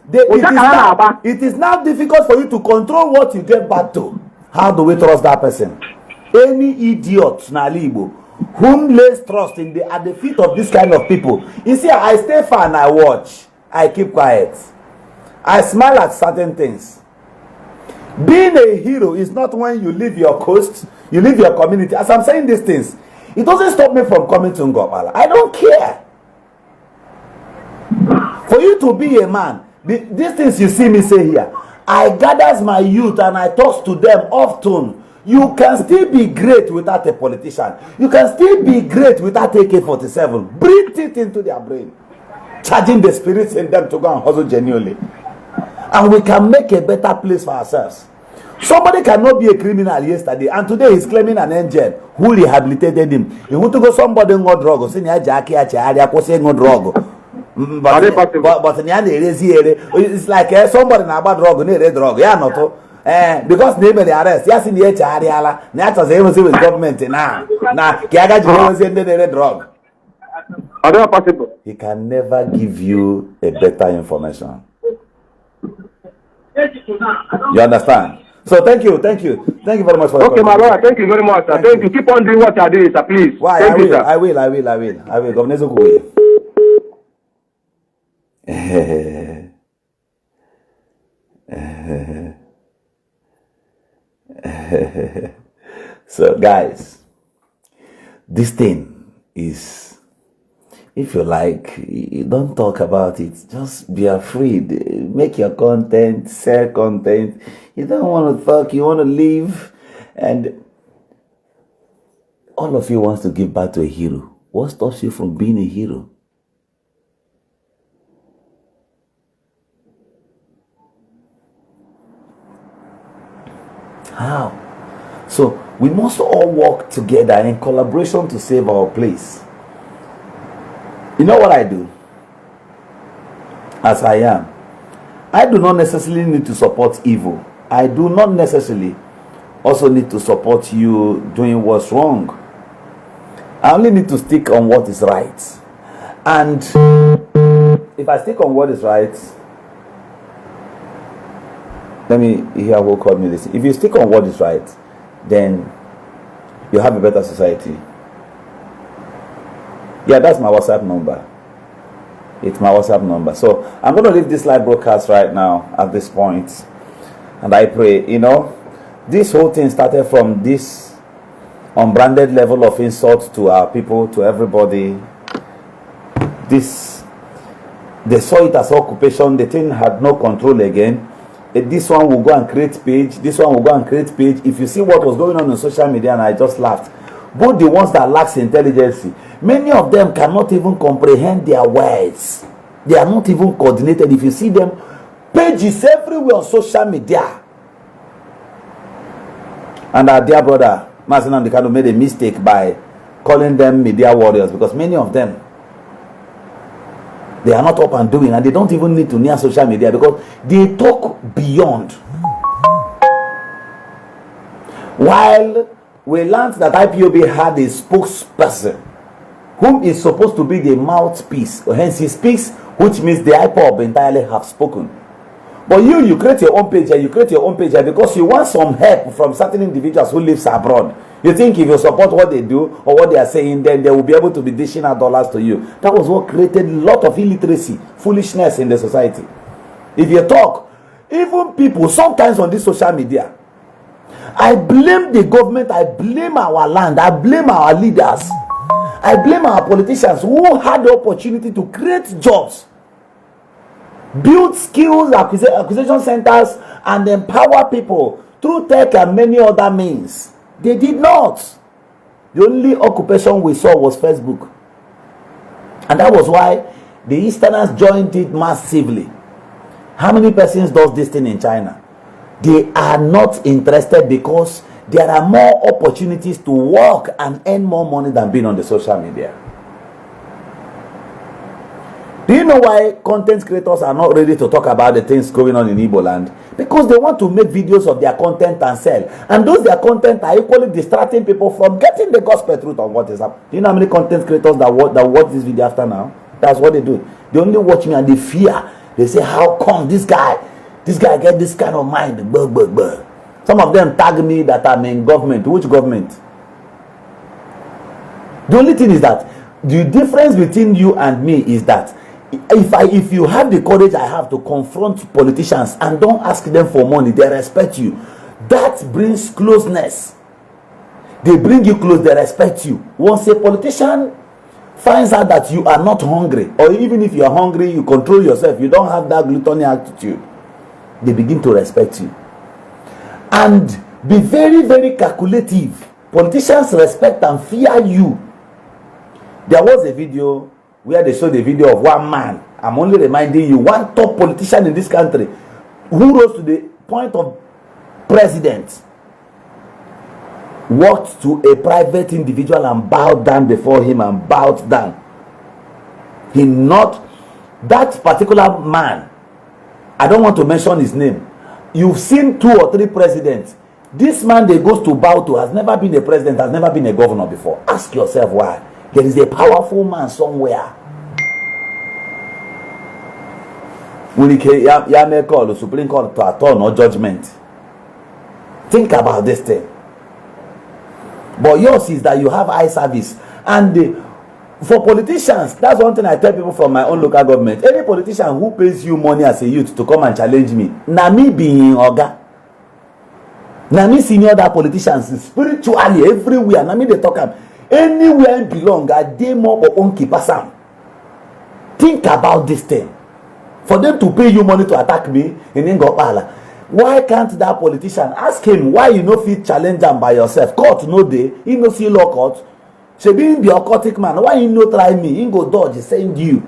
It is now difficult for you to control what you get back to. How do we trust that person? Any idiot na Ala Igbo whom lays trust in at the feet of this kind of people. You see, I stay far and I watch. I keep quiet. I smile at certain things. Being a hero is not when you leave your coast, you leave your community. As I'm saying these things, it doesn't stop me from coming to Ngopala. I don't care. For you to be a man, these things you see me say here, I gathers my youth and I talk to them often. You can still be great without a politician. You can still be great without AK-47. Breathe it into their brain. Charging the spirits in them to go and hustle genuinely. And we can make a better place for ourselves. Somebody cannot be a criminal yesterday and today he's claiming an angel who rehabilitated him. You want to go somebody no drug, no drug. But it's like somebody na bad drug, no drug. Yeah, not because they may arrest. Yes, in the area, not as even with government now. Now, Kiaga was in the drug. Possible. He can never give you a better information. You understand? So thank you very much for your Okay, my brother, thank you very much, sir. Thank you. Keep on doing what you're doing, sir, please. Why? Thank you, sir. I will. Governor Zoku So, guys, this thing is, if you like, you don't talk about it. Just be afraid. Make your content, sell content. You don't want to talk, you want to live. And all of you wants to give back to a hero. What stops you from being a hero? How? So we must all work together in collaboration to save our place. You know what I do? As I am, I do not necessarily need to support evil. I do not necessarily also need to support you doing what's wrong. I only need to stick on what is right. And if I stick on what is right, let me hear who called me this. If you stick on what is right, then you have a better society. Yeah, that's my WhatsApp number. It's my WhatsApp number. So I'm going to leave this live broadcast right now at this point. And I pray, this whole thing started from this unbranded level of insult to our people, to everybody. They saw it as occupation. The thing had no control again. This one will go and create page. This one will go and create page. If you see what was going on social media, and I just laughed. Both the ones that lack intelligence, many of them cannot even comprehend their words. They are not even coordinated. If you see them, pages everywhere on social media. And our dear brother, Masinam Dekano, made a mistake by calling them media warriors, because many of them, they are not up and doing, and they don't even need to near social media because they talk beyond. While we learned that IPOB had a spokesperson whom is supposed to be the mouthpiece, hence he speaks, which means the IPOB entirely have spoken. But you create your own page here, because you want some help from certain individuals who lives abroad. You think if you support what they do or what they are saying, then they will be able to be dishing out dollars to you. That was what created a lot of illiteracy, foolishness in the society. If you talk, even people sometimes on this social media, I blame the government, I blame our land, I blame our leaders, I blame our politicians who had the opportunity to create jobs, build skills acquisition centers, and empower people through tech and many other means. They did not. The only occupation we saw was Facebook. And that was why the Easterners joined it massively. How many persons does this thing in China? They are not interested because there are more opportunities to work and earn more money than being on the social media. Do you know why content creators are not ready to talk about the things going on in Igbo land? Because they want to make videos of their content and sell. And those their content are equally distracting people from getting the gospel truth of what is happening. Do you know how many content creators that watch this video after now? That's what they do. They only watch me and they fear. They say, how come this guy get this kind of mind? Some of them tag me that I'm in government. Which government? The only thing is that the difference between you and me is that if you have the courage I have to confront politicians and don't ask them for money, they respect you. That brings closeness. They bring you close, they respect you. Once a politician finds out that you are not hungry, or even if you are hungry, you control yourself, you don't have that gluttony attitude, they begin to respect you. And be very, very calculative. Politicians respect and fear you. There was a video where they showed the video of one man. I'm only reminding you, one top politician in this country who rose to the point of president, walked to a private individual and bowed down before him and bowed down. He not that particular man. I don't want to mention his name. You've seen 2 or 3 presidents. This man they goes to bow to has never been a president, has never been a governor before. Ask yourself why. There is a powerful man somewhere. When ya make call the Supreme Court to attorney or judgment. Think about this thing. But yours is that you have eye service. And for politicians, that's one thing I tell people from my own local government. Any politician who pays you money as a youth to come and challenge me, na me being oga. Na me senior that politicians spiritually everywhere. Na me they talk am. Anywhere belong, I dey more or own keeper sam. Think about this thing. For them to pay you money to attack me in Ingopala, why can't that politician ask him why you no fit challenge am by yourself? Court no dey, he no see law court. Shebi him be occultic man, why he no try me? He go dodge, send you.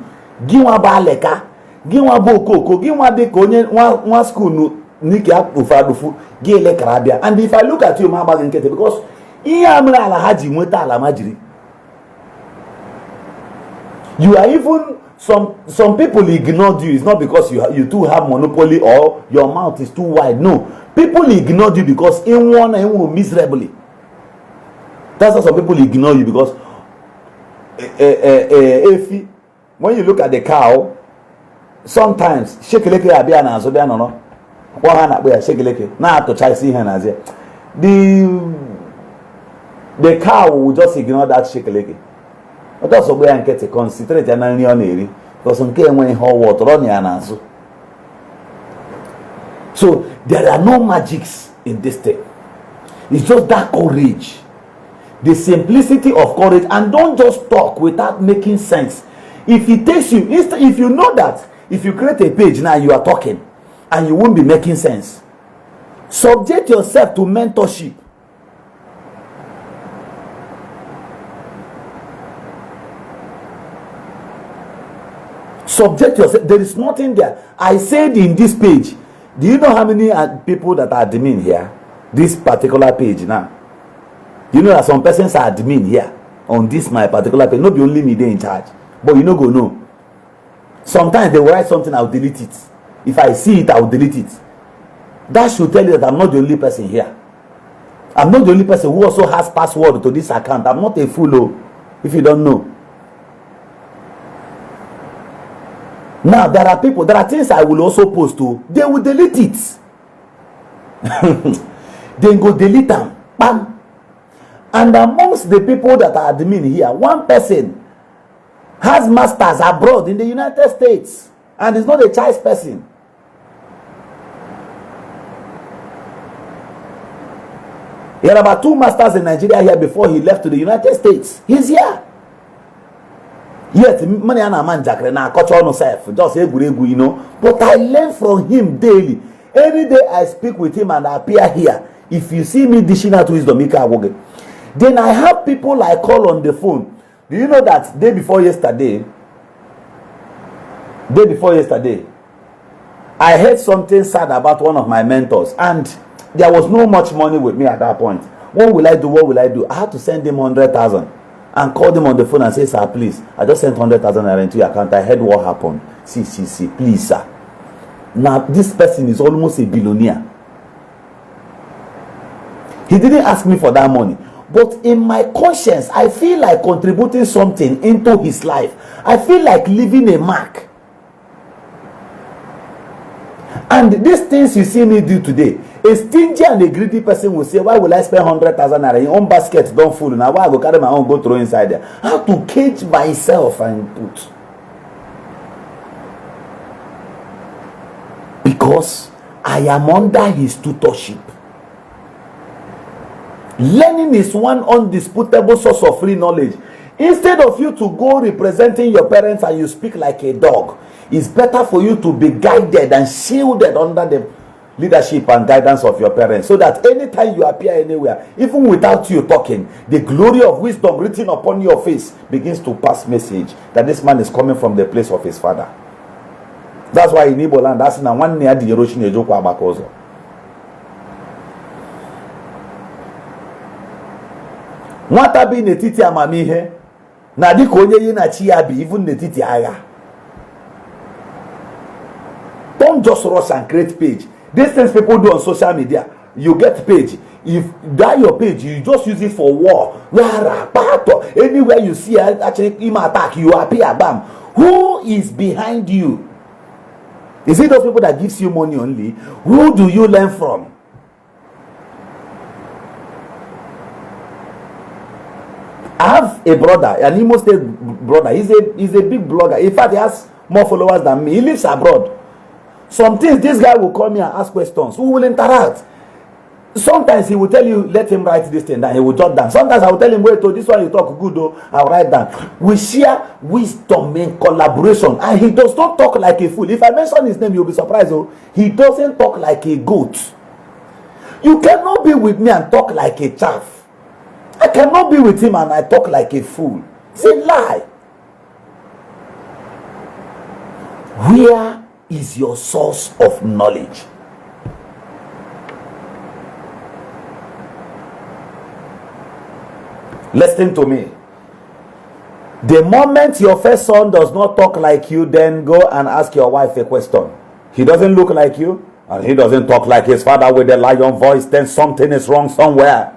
Give one baleka, give one bokoko, give one de konye one school no niki ufadufu, give le karabia. And if I look at you, man, because he amla alahaji mweta alamajiri. You are even some people ignored you. It's not because you too have monopoly or your mouth is too wide. No, people ignored you because in one miserably. That's why some people ignore you because if when you look at the cow, sometimes shekeleke abia na so bia no no. Kwa hana bia shekeleke na to try see hana there. The cow will just ignore that shekeleke. But also we are get concentrate and only on eri because on came when hot water on your answer. So there are no magics in this thing. It's just that courage, the simplicity of courage, and don't just talk without making sense. If it takes you, if you know that if you create a page now you are talking and you won't be making sense, subject yourself to mentorship. Subject yourself. There is nothing there. I said in this page, do you know how many people that are admin here? This particular page now. You know that some persons are admin here on this my particular page. Not be only me they in charge, but you know go know. Sometimes they will write something, I'll delete it. If I see it, I'll delete it. That should tell you that I'm not the only person here. I'm not the only person who also has password to this account. I'm not a fool, if you don't know. Now there are people, there are things I will also post to. They will delete it. Then go delete them. Bam. And amongst the people that are admin here, one person has masters abroad in the United States and is not a choice person. He had about 2 masters in Nigeria here before he left to the United States. He's here. Yet money and a man jackre na culture no self just you know. But I learn from him daily. Any day I speak with him and I appear here, if you see me dishing out wisdom, then I have people I call on the phone. Do you know that day before yesterday, I heard something sad about one of my mentors, and there was no much money with me at that point. What will I do? I had to send him 100,000 and call them on the phone and say, sir, please, I just sent 100,000 into your account. I heard what happened. See, please, sir. Now, this person is almost a billionaire. He didn't ask me for that money. But in my conscience, I feel like contributing something into his life. I feel like leaving a mark. And these things you see me do today, a stingy and a greedy person will say, why will I spend 100,000 naira? Your own basket don't full. Now why I go carry my own, go throw inside there? How to cage myself and put. Because I am under his tutorship. Learning is one undisputable source of free knowledge. Instead of you to go representing your parents and you speak like a dog, it's better for you to be guided and shielded under the leadership and guidance of your parents, so that anytime you appear anywhere, even without you talking, the glory of wisdom written upon your face begins to pass message that this man is coming from the place of his father. That's why in Igbo land, that's now one near the Yeroshin Ejoko Abakozo. Nwata bi n'etiti amamihe na dịka onye yi na chi ya bi even n'etiti agha. Don't just rush and create page. These things people do on social media. You get page. If that your page, you just use it for war. Anywhere you see actually him attack, you appear, bam. Who is behind you? Is it those people that gives you money only? Who do you learn from? I have a brother, an Imo State brother. He's a big blogger. In fact, he has more followers than me. He lives abroad. Some things, this guy will call me and ask questions. We will interact. Sometimes he will tell you, let him write this thing down. He will jot down. Sometimes I will tell him, wait, oh, this one you talk good, oh, I'll write down. We share wisdom in collaboration. And he does not talk like a fool. If I mention his name, you'll be surprised. Oh, he doesn't talk like a goat. You cannot be with me and talk like a chaff. I cannot be with him and I talk like a fool. It's a lie. Where is your source of knowledge? Listen to me. The moment your first son does not talk like you, then go and ask your wife a question. He doesn't look like you, and he doesn't talk like his father with a lion voice, then something is wrong somewhere.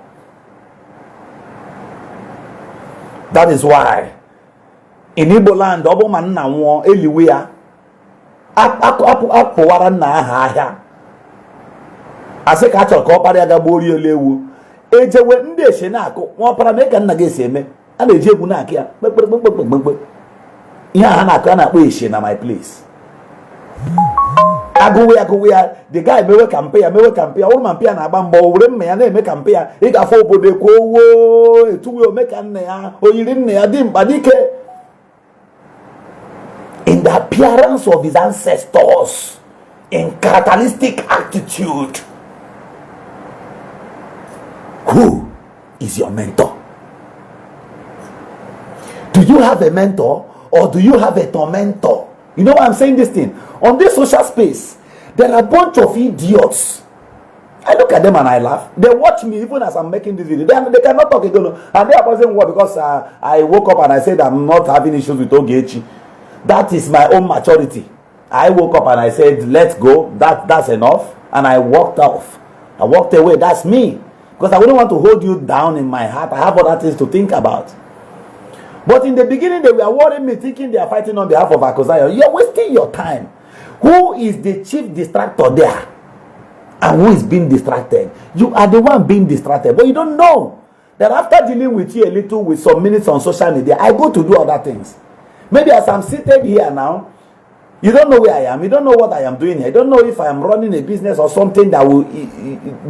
That is why in Igbo land, obo man na nwo eliwe ya apụwara nna aha ahịa asị ka achọrọ ka ọ kparịa ga gbori elewu ejewe ndị eshe na-akụ nwa ọpara mee ka nna gị esi eme a na-eji egwu na-akụ ya kpekpekpekpekpekpe ihe a na-akụ a na-akpọ eshe na my place agụwe ya the guy mewe kampe ya ụrụ ma mpe ya na-agba mgbe o were mma ya na-eme kampe ya ịgafe obodo ekwo owo etuwe ome ka nna ya oyiri nna ya dị mkpa dike in the appearance of his ancestors, in characteristic attitude. Who is your mentor? Do you have a mentor or do you have a tormentor? You know why I'm saying this thing? On this social space, there are a bunch of idiots. I look at them and I laugh. They watch me even as I'm making this video. They cannot talk again. And they are posting what because I woke up and I said I'm not having issues with Ogechi. That is my own maturity. I woke up and I said, let's go. That's enough. And I walked off. I walked away. That's me. Because I wouldn't want to hold you down in my heart. I have other things to think about. But in the beginning, they were worrying me, thinking they are fighting on behalf of Akosayo. You're wasting your time. Who is the chief distractor there? And who is being distracted? You are the one being distracted. But you don't know that after dealing with you a little with some minutes on social media, I go to do other things. Maybe as I'm seated here now, you don't know where I am. You don't know what I am doing here. You don't know if I am running a business or something that will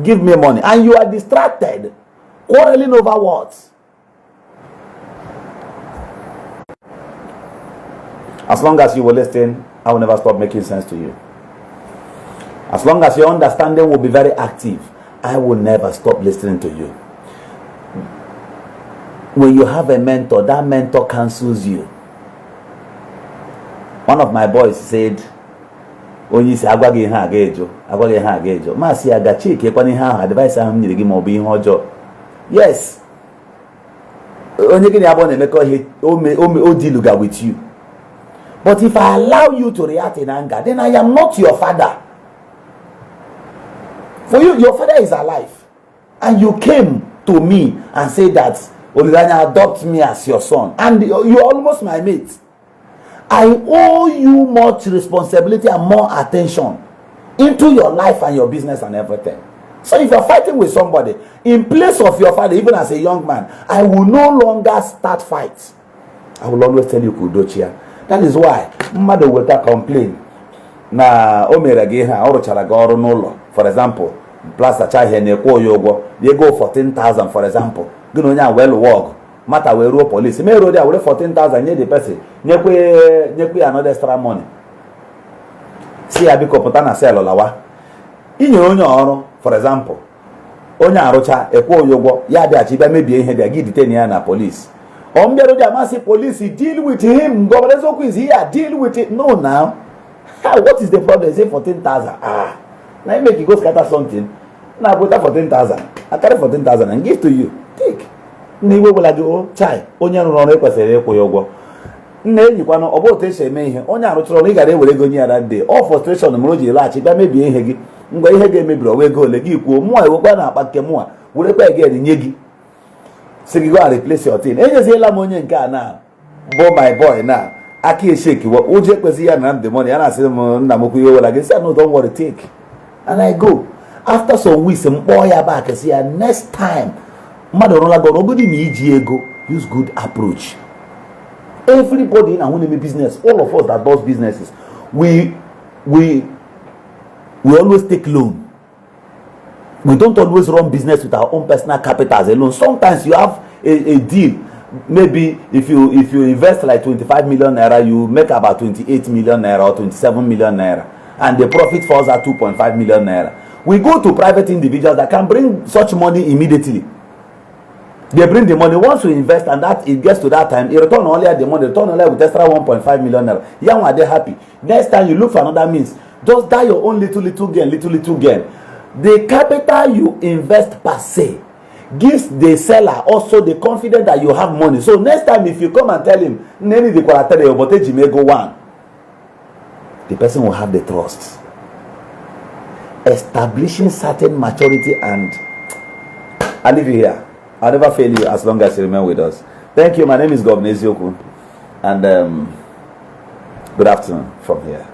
give me money. And you are distracted, quarreling over what? As long as you will listen, I will never stop making sense to you. As long as your understanding will be very active, I will never stop listening to you. When you have a mentor, that mentor counsels you. One of my boys said, when you say, Agwagi ha gejo, Masi agachi, kepani ha, advice I'm needing more being hojo. Yes. Only can you make odiluga with you. But if I allow you to react in anger, then I am not your father. For you, your father is alive. And you came to me and said that, Olidanya, adopt me as your son. And you're almost my mate. I owe you much responsibility and more attention into your life and your business and everything. So if you're fighting with somebody, in place of your father, even as a young man, I will no longer start fights. I will always tell you, Kudochia. That is why mother will complain. Na omeragha orochara ga oru n'ulo. For example, plaster chahe na-ekwo yogo. They go 14,000 for example. Gino nya well work. Matter we ruo police. Me road there 14,000 nye the person. Nyekwe another extra money. Si abiko pụta na sell lawa. Inye onye ọrụ for example. Onye arụcha ekwo yogo ya bịa chi bịa mebie ihe bịa gi detain ya na police. Police deal with him. Governor Zoku is here. Deal with it. No, now. What is the problem? They say 14,000. Now you make you go scatter something. Now put that 14,000. I carry 14,000 and give to you. Take. Niwe will do chai. Onye no no kwesere ekwo yogo. Nne enyikwa no obo te eme ihe. Onye arụchoro ni gare were go nya that day. All frustration mo ji lachi bia mebie ihe gi. Ngwa ihe ga emebiro we go le gi kwuo mu a ewekwa na akpa nke mu a. Were kwa again nye gi. So you go and replace your thing. Now, bo my boy now. Aki shake what Oje Kwesi and the money, and I said, Namoku, like I said, no, don't worry, take. And I go. After some weeks, some boy back and say, next time, Madonna go, nobody need go. Use good approach. Everybody in our own business, all of us that does businesses, we always take loan. We don't always run business with our own personal capitals alone. Sometimes you have a deal. Maybe if you invest like 25 million naira, you make about 28 million naira or 27 million naira, and the profit falls at 2.5 million naira. We go to private individuals that can bring such money immediately. They bring the money. Once we invest and that it gets to that time, you return only at the money, return only with extra 1.5 million naira. Yeah, are they happy? Next time you look for another means, just die your own little gain. The capital you invest per se gives the seller also the confidence that you have money. So next time if you come and tell him, the person will have the trust. Establishing certain maturity and I leave you here. I'll never fail you as long as you remain with us. Thank you. My name is Governor Ezioku, and good afternoon from here.